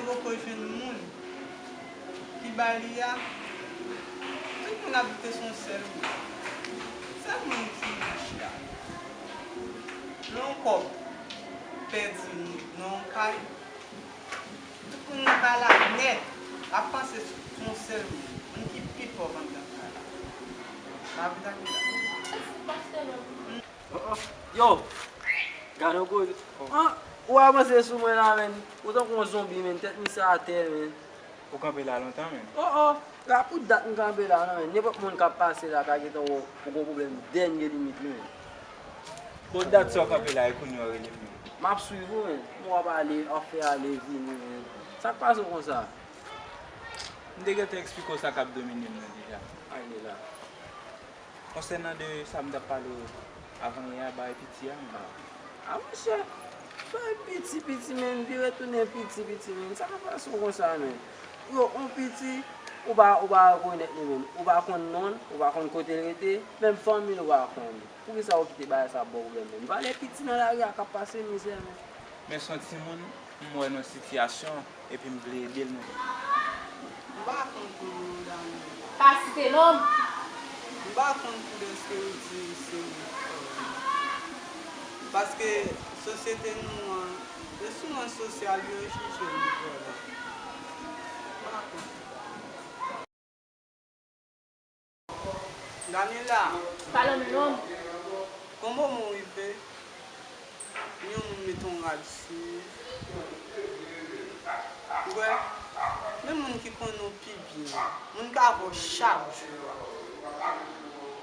Poko jwenn moun ki ba li a. Tout moun ap doute se yon sèl moun. Sèl moun ki rich la. Nan yon kòb pèdi nan yon kay. Tout moun nan kay la nèt ap panse sou yon sèl moun. Moun ki pi pòv anndan kay la. Mwen ap vin ak li la. Yo, gade yon koze. An, ou avanse sou mwen la, menn. Ou tankou yon zonbi, menn. Tèt misye atè, menn. Ou kanpe la lontan, menn? Oh, oh, la pou dat m kanpe la, non, menn. Nenpòt moun k ap pase la ka gentan wè w gon pwoblèm dènye limit, menn. Bon, dat sa w kanpe la, e kounye a w rele m, menn. M ap swiv ou, menn. M wè w ap ale, w ap fè ale vini, menn. Sa k pase w konsa? M te gentan eksplike w sa k ap domine m nan deja. Ale la. Konsènan de sa m t ap pale w avan yè a, bagay piti a, menn. A, monchè, bagay piti, piti, menn, vire tounen piti, piti, menn. Sa k ap pase w konsa, menn? Yo, on piti, ou pa, ou pa rekonèt li, menn. Ou pa konn non l, ou pa konn kote l rete, menm fanmi l ou pa konn. Poukisa ou kite bagay sa ba w pwoblèm, menn? Valè piti nan lari a k ap pase mizè, menn. Men se yon timoun, m wè nan sitiyasyon, epi m vle ede l, menn. M pa konn pou Daniela. Pa site non m. M pa konn poutèske ou di se mwen k fè l. Paske sosyete nou an, se sou rans sosyal yo jije moun vòlè. M pa konn. Daniela. Pa lonmen non m. Gon moman w rive, yon moun mete yon rad sou ou. Ou wè, menm moun ki konnen w pi byen, moun k avè w chak jou a,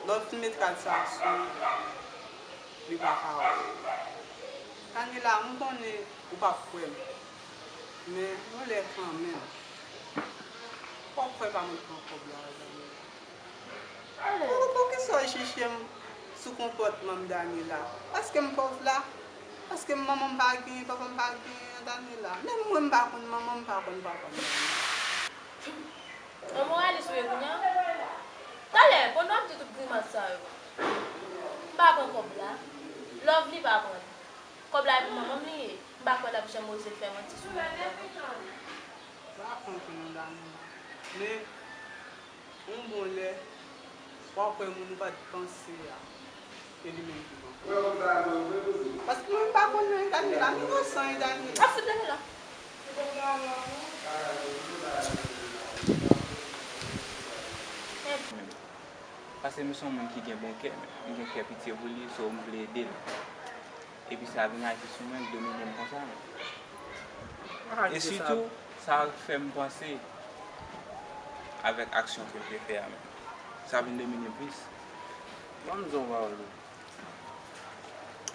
lè w fin met rad sa a sou ou, li pa ka wè w. Daniela, m konnen ou p ap kwè m, men yon lè kanmenm, w ap kwè pa mwen k pran kòb la, Daniela. Pou, poukisa w jije m sou konpòtman m, Daniela? Paske m pòv la? Paske m manman m pa genyen, papa m pa genyen an, Daniela? Menm mwen m pa konn manman m, m pa konn papa m, Daniela. Yon moralis ou ye kounye a? Talè, pandan w ap di tout grimas sa yo, m pa pran kòb la. Lovely pa pran l. Kòb la e pou manman m li ye. M pa kwè l ap janm oze fè manti sou mwen ankò. M pa konprann, Daniela. Men, yon bon lè, w ap wè moun ou pa t panse a, se li menm ki manke. Paske mwen m pa konn nan Daniela, m inosan, Daniela. Ap fout Daniela. Paske m se yon moun ki gen bon kè, m gen kè pitye pou li, so m vle ede l. Epi sa vin aji sou mwen, l domine m konsa. E sitou, sa fè m panse avèk aksyon ke l te fè a menm. Sa vin domine m plis. Ban m di w yon pawòl, wi.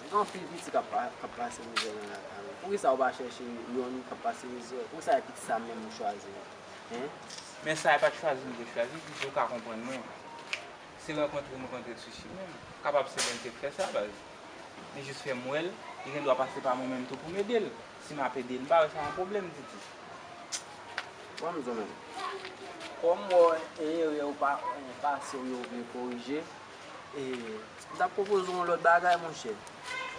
Gen anpil pitit k ap pa, k ap pase mizè nan lakay ou. Poukisa ou pa chèche yonn k ap pase mizè? Poukisa e pitit sa menm ou chwazi? Hein? Men sa e pa t chwazi m te chwazi, pitit ou ka konprann mwen. Se rankontre m rankontre l sou chimen m. Kapab se mwen ki te fè sa, baz. Li jis fè m wè l, li gen dwa pase pa mwen menm tou pou m ede l. Si m ap ede l, m pa wè sa yon pwoblèm, Titi. Ban m di w menm. Kòm m wè w, e, erè ou pa, e, pase w yo ou vle korije, e, m t ap pwopoze w yon lòt bagay, monchè.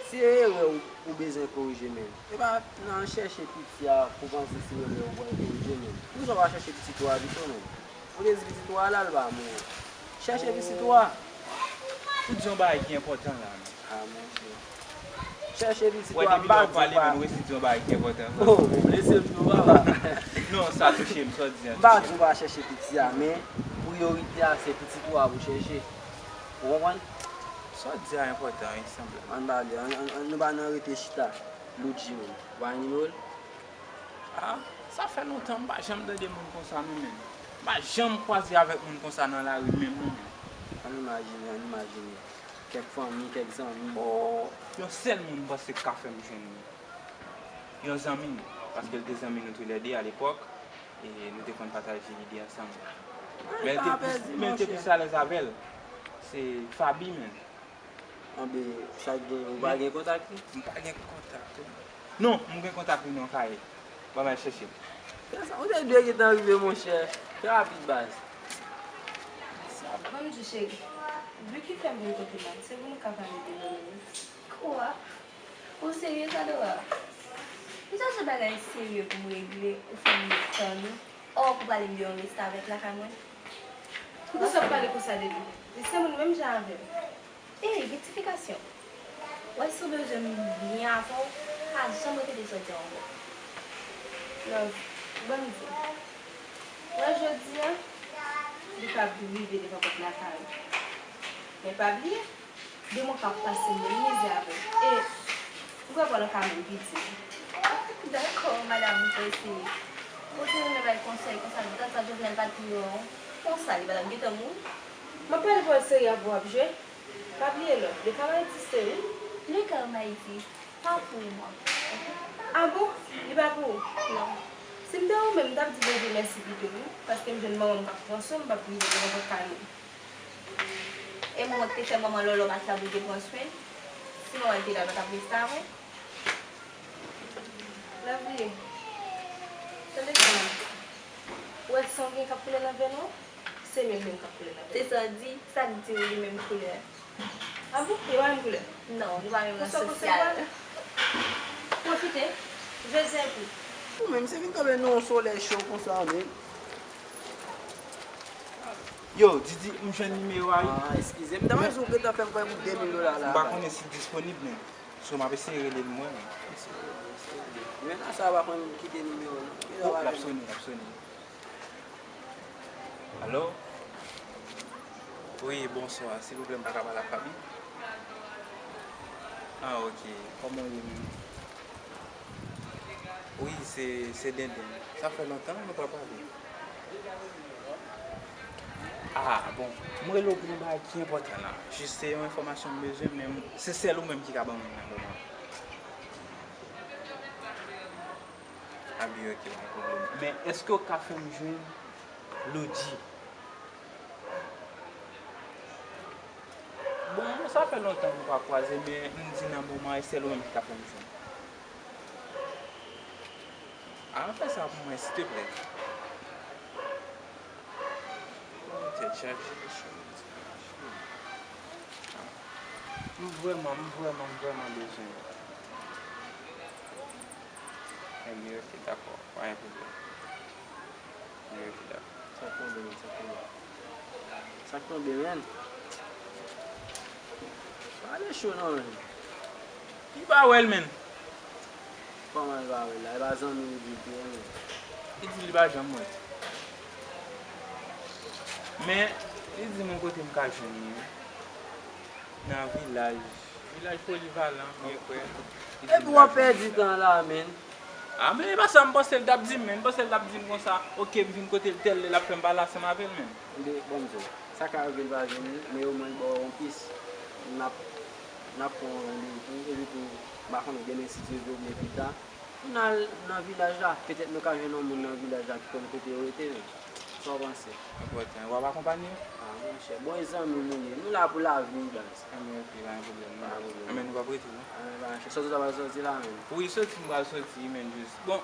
Si e erè ou, ou bezwen korije, menm, e pa nan chèche piti a pou panse se erè ou pral korije, menm. Poukisa w pa chèche pitit ou a pito, menm? Ou te di pitit ou a la, l pa mouri. Chèche pitit ou a. Ou di yon bagay ki enpòtan la, menm. A, monchè. Chèche pitit ou a, m pa di w pa. Wè, depi lè w pale, menm, ou resi di yon bagay ki enpòtan. Oh, ou blese m tou, papa. Non, sa touche m, sa w di a touche m. M pa di w pa chèche piti a, men priyorite a, se pitit ou a pou chèche. Ou konprann? Sa w di a enpòtan, wi, sanble. Ann pale, ann, ann, ann, nou pa nan rete chita. Loudji menm. Ou pa gen nimewo l? A, sa fè lontan m pa janm tande moun konsa non, menm. M pa janm kwaze avèk moun konsa nan lari menm non, menm. Ann imajine, ann imajine. Kèk fanmi, kèk zanmi. O, yon sèl moun m panse k ka fè m jwenn li. Yon zanmi m, paske l te zanmi nou toulède alepòk, e nou te konn pataje ide ansanm. Men l te plis, men l te plis alèz avè l. Se Faby, menm. Anben, sa k gen, ou pa gen kontak li? M pa gen kontak li. Non, m gen kontak li nan kay. Ban m al chèche l. Fè sa, ou te dwe gentan rive, monchè. Fè rapid, baz. Ban m di w, cheri. Vicky fè m vin kote m an, se pou nou ka pale de nou menm. Kwa? Ou serye, Kadora? M chache bagay serye pou m regle, ou fè m met tan nou. Ò, pou pale m de yon restavèk lakay mwen. Poukisa w ap pale konsa de li? Li se moun menm jan avè m. Ey, rektifikasyon. Wè, si w bezwen m byen avè w, pa janm repete sa w di a ankò. Love, ban m di w. Wè, jodi a, li ka rive devan pòt lakay ou. Men pa bliye, demen w ka pase menm mizè avè l. E, ou ka pran nan ka menm piti. Dakò, madanm, m pou eseye. Ou te renmen bay konsèy konsa, dat sa Jovenel pa t pi bon. Konsa, li pa t ap gentan mouri? M ap pale pou w serye avè w ap jwe. Pa bliye lòt, le karma egziste, wi. Le karma existe, pas pour moi. Ah bon? Li pa pou ou? Non. Si m te ou menm, m t ap di Bondye mèsi pito, wi, paske m jwenn manman m k ap pran swen m, m p ap rive devan pòt kay mwen. E manman ki te fè manman Lòlò mache la pou l te pran swen l? Si manman l te la, l pa t ap reste avè l? Lovely, tande sa m ap di. Ou wè san w gen k ap koule nan venn ou? Se menm menm k ap koule nan venn ou. Se sa w di, sa k di w li menm koulè? Ah bon? Yo pa menm koulè? Non, nou pa menm ran sosyal. Pwofite, jwe zen pou. Ou menm, se vin tonbe nan yon solèy cho konsa, men. Yo, Didi, m jwenn nimewo a, wi. Ah, eskize m, m ta panse w gentan fè m pran pou de mil dola la. M pa konnen si l disponib, men. So, m ap eseye rele l mwen, men. Men la, sa pa konn kite nimewo, non. Oh, l ap sone, l ap sone. Alo? Wi, bonswa. Silvouplè, m pa ka pale ak Faby? Ah, ok. Kòman w ye menm? Wi, se, se Denden. Sa fè lontan nou pa pale. Ah, bon. M rele w pou yon bagay ki enpòtan la. Jis se yon enfòmasyon m bezwen, men m, se sèl ou menm ki ka ban mwen nan moman. Ah, byen, ok, pa gen pwoblèm. Men èske w ka fè m jwenn Lodji? Bon, sa fè lontan nou pa kwaze, men m di nan moman, e sèl ou menm ki ka fè m jwenn. A, fè sa pou mwen, silteplè. Tèt chaje, mesye. M vrèman, m vrèman, m vrèman bezwen. Ebyen, ok, dakò. Pa gen pwoblèm. Ebyen, ok, dakò. Sa k tonbe, men, sa k tonbe. Sa k tonbe, men. Pale cho non, men. Li pa wè l, men. Kòman li pa wè l la? E pa zanmi li di l te renmen. Li di li pa janm wè l. Men, li di m yon kote m ka jwenn li, wi. Nan vilaj. Vilaj Polivalan, mwen kwè. Epi w ap pèdi tan la, men. A, men e pa sa m panse l t ap di m, men. M panse l t ap di m konsa, ok, m vin kote l tèl lè, l ap fè m pale ansanm avè l, men. Ebyen, bon, m di w, sa ka rive l pa jwenn li, men omwen l ba w yon pis. N ap, n ap pran yon randevou, epi tou, m pa konnen demen si Dye vle oubyen pita. Pou n al nan vilaj la, petèt nou ka jwenn yon moun nan vilaj la ki konn kote yo rete menm. Sa w panse? Enpòtan. W ap akonpanye? A, monchè, bon, e zanmi nou ye. Nou la pou lavi, baz. Anben, ok, pa gen pwoblèm, non. Pa gen pwoblèm. Anben, nou p ap rete, non? Anben, pa gen chans. Sòti w ta pral sòti la menm? Wi, sòti, m pral sòti, men, jis. Bon,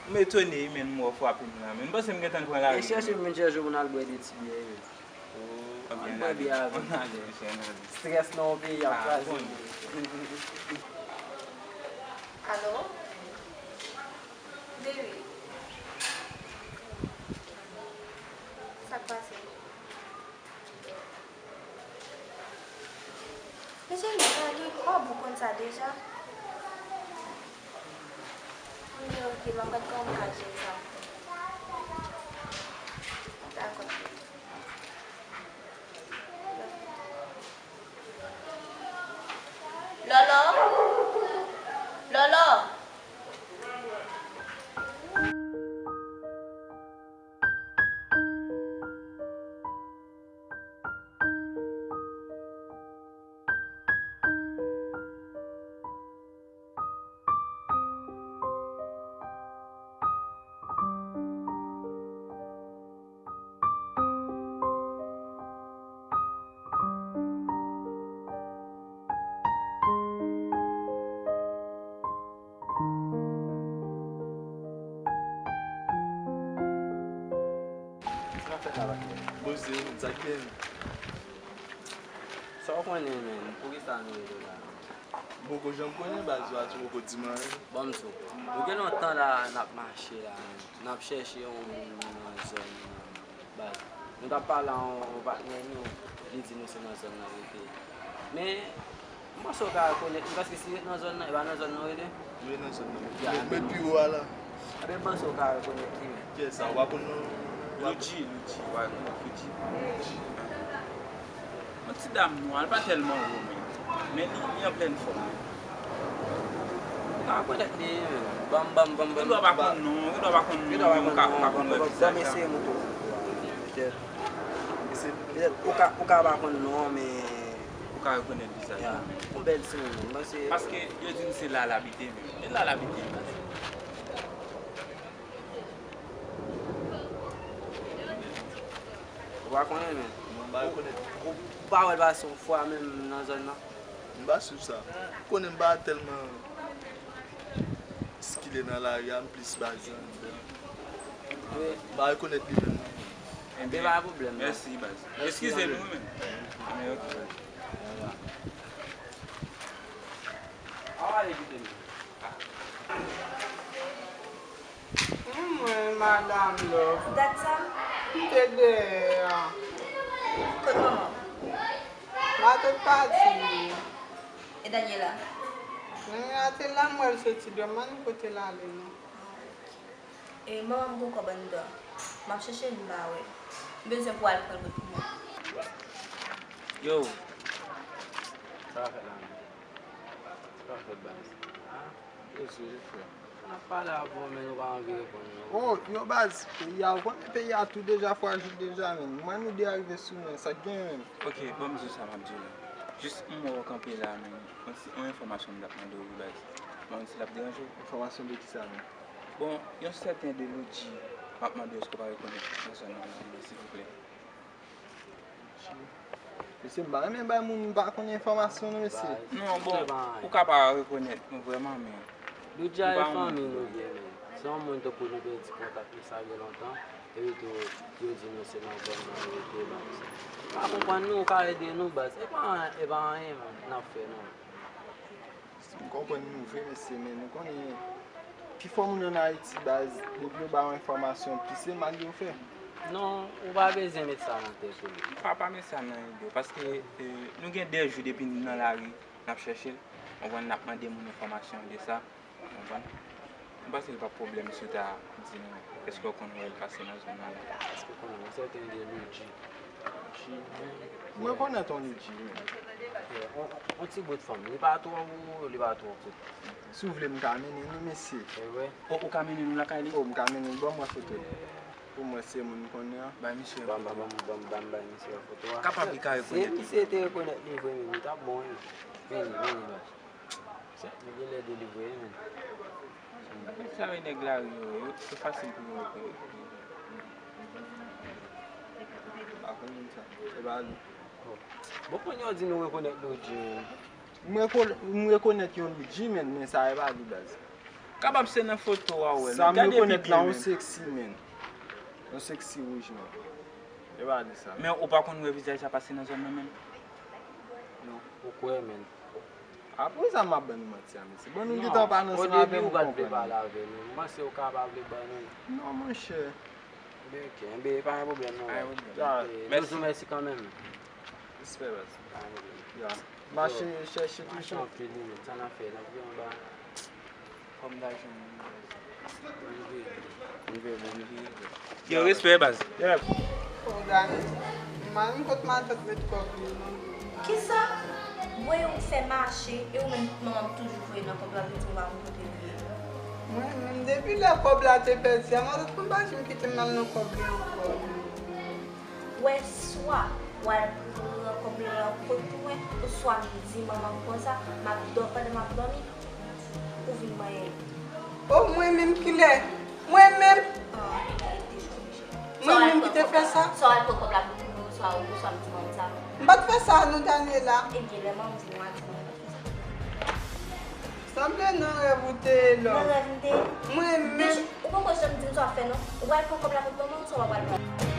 m etone, men, m wè w frape m la, men. M panse m gentan pran lari. E chèche, m vin chèche w pou n al bwè de ti byè, men. Oh, ann bwè byè avè m. Ann ale, mesye, ann ale. Strès nan yon peyi ap kraze moun. Alo? Baby. Sa k pase? Mesye, m pale kòb ou konn sa deja. Ann byen, ok, m ap gad kòman m ka jere sa pou ou. Dakò. Lòlò? Lòlò? Sa w konnen, men, poukisa nou rele w la? Poko janm konnen baz, ou pa tou poko di m anyen. Bon, m sou. Nou gen lontan la n ap mache la, n ap chèche yon moun nan zòn nan, baz. Nou t ap pale a yon, yon patnè nou, li di nou se nan zòn nan rete. Men, m panse w ka rekonèt li, paske si ret nan zòn nan, e pa nan zòn nan rete? Wi, nan zòn nan. Ya, men, men pi wo a la. Enben, m panse w ka rekonèt li, men. Kiyès sa, ou pa konn non? Loudji, Loudji, ou pa rekonèt Loudji? Yon ti dam nwa, l pa tèlman wo, men, men li, li an plèn fòm. Ou ka rekonèt li, men. Ban m, ban m, ban m, ban m. Ou dwe pa konn non, ou dwe pa konn non, ou ka, ou ka konn wè vizaj la. Mesye, mouton. Petèt. Petèt, ou ka, ou ka pa konn non, men. Ou ka rekonèt vizaj la, men. Yon bèl timoun, men se. Paske yo di m se la l abite, men. E la l abite, men. Ou pa konnen, men. Non, m pa rekonèt. Ou, ou pa wè l pase yon fwa menm nan zòn nan? M pa swiv sa. Ou konnen m pa tèlman sikile nan lari a, m plis baz anndan. Wi. M pa rekonèt li menm. Enben, pa pwoblèm, non. Mèsi, baz. Mèsi, eskize nou, men. Enben, ok, baz. Awa, ale kite nou. Mwen, madanm Love. Dat sa? M te dèyè a. Kot manman? Matant pati. E Daniela? Daniela te la, m wè l soti dòmi, m pa konn kote l ale, non. E manman m gon kòb anndan. M ap chèche l, m pa wè. M bezwen pou al pran l pou mwen. Yo. Sa w ap fè la menm? Sa w ap fè baz? Ah. Dezole, frè. N ap pale avè w, men ou pa anvi reponn, non. Oh, yo baz, peyi a, ou konnen peyi a tou deja frajil deja, men. Mwen nou de arive sou mwen, sa k gen, men. Ok, bon, m di w sa m ap di w la. Jis m wè w kanpe la, men. Yon ti, yon enfòmasyon m t ap mande w, wi, baz. Mwen, si l ap deranje w. Enfòmasyon de kisa, men? Bon, yon sèten de Loudji, m ap mande w èske w pa rekonèt nan zòn nan, silvouplè. Mesye, m pa renmen bay moun m pa konn enfòmasyon non, mesye. Non, bon, ou ka pa rekonèt nou vrèman, men Loudji a e fanmi nou ye, men. Se yon moun tankou nou pèdi kontak li sa gen lontan, epi tou, yo di nou se nan zòn nan nou rete, baz. Pa konprann nou, ou ka ede nou, baz. E pa, e pa anyen, man, n ap fè, non. M konprann nou vre, mesye, men nou konnen pifò moun ann Ayiti, baz, depi yo ba w enfòmasyon, plis se mal yo fè. Non, ou pa bezwen met sa nan tèt ou. Pa, pa met sa nan ide w, paske, eh, nou gen de jou depi n nan lari, n ap chèche l, konprann, n ap mande moun enfòmasyon de sa, konprann. M panse l p ap pwoblèm si w ta di nou, èske w konn wè l pase nan zòn nan la? Èske w konn wè l? Sèten de Loudji. Mwen konèt yon Loudji, wi. On, on ti bout fanm. Li pa twò wo, li pa twò kout. Si w vle, m ka mennen nou, mesye. E vre? O, ou ka mennen nou lakay li? O, m ka mennen l. Ban m wè foto l. Pou m wè se moun m konnen an. Bay misye yon foto. Ban m, ban m, ban m, ban m bay misye yon foto a. Kapab li ka rekonèt li. Si misye te rekonèt li vre, men li t ap bon, wi. Mennen, mennen, baz. Li genlè delivre, wi, men. Nèg sa yo, nèg lari yo, yo, yo fasil pou yo rekonèt. Pa konn moun sa. Se pa li. Bon, kounye a w di nou rekonèt Loudji, men. M reko-, m rekonèt yon Loudji, men, men sa e pa li, baz. Kapab se nan foto a w wè l. Sa m rekonèt la, yon seksi, men. Yon seksi wouj, men. E pa li sa. Men ou pa konn wè vizaj sa pase nan zòn nan menm? Non, ou kwè, men. Apre sa, m ap ban nou manti a, mesye. Bon, nou gentan pale ansanm avè m, ou konprann. O debi, ou pa t vle pale avè nou. M panse ou ka pa vle ban nou. Non, monchè. Enben, ok. Enben, pa gen pwoblèm, non. Pa gen pwoblèm. Ya. Mèsi. Toujou mèsi kanmenm. Respè, baz. Pa gen pwoblèm. Ya. Mache chèche toujou. Mache anpil, wi, men. Sa n ap fè, n ap gen anba. Kòm ta jwenn moun. Yo, respè, baz. Yep. O, Dani, man, kot matant met kòb li, non? Kisa? Voye ou fè mache, e ou menm manman m toujou voye nan kòb la, vin di ou pa konn kote li ye. Mwen menm, depi lè kòb la te pèdi a, matant mwen pa janm kite m al nan kòb li ankò. Wè, swa w al pran kòb la kot mwen, oswa m di manman m konsa, m ap dò-, pandan m ap dòmi, ou vin manyen l. O, mwen menm kilè? Mwen menm? Ah, li deja, deja. Mwen menm ki te fè sa? Swa w al pran kòb la kot mwen, oswa, oswa m di manman m sa. M pa t fè sa, non, Daniela. Ebyen, lè manman m di nou a di mwen. Sanble nan rèv ou te ye, Love. Nan rèv m te ye? Mwen menm. Deja, ou poko janm di m sa w ap fè, non. Ou pral pran kòb la kot manman w, sa w ap pral pran?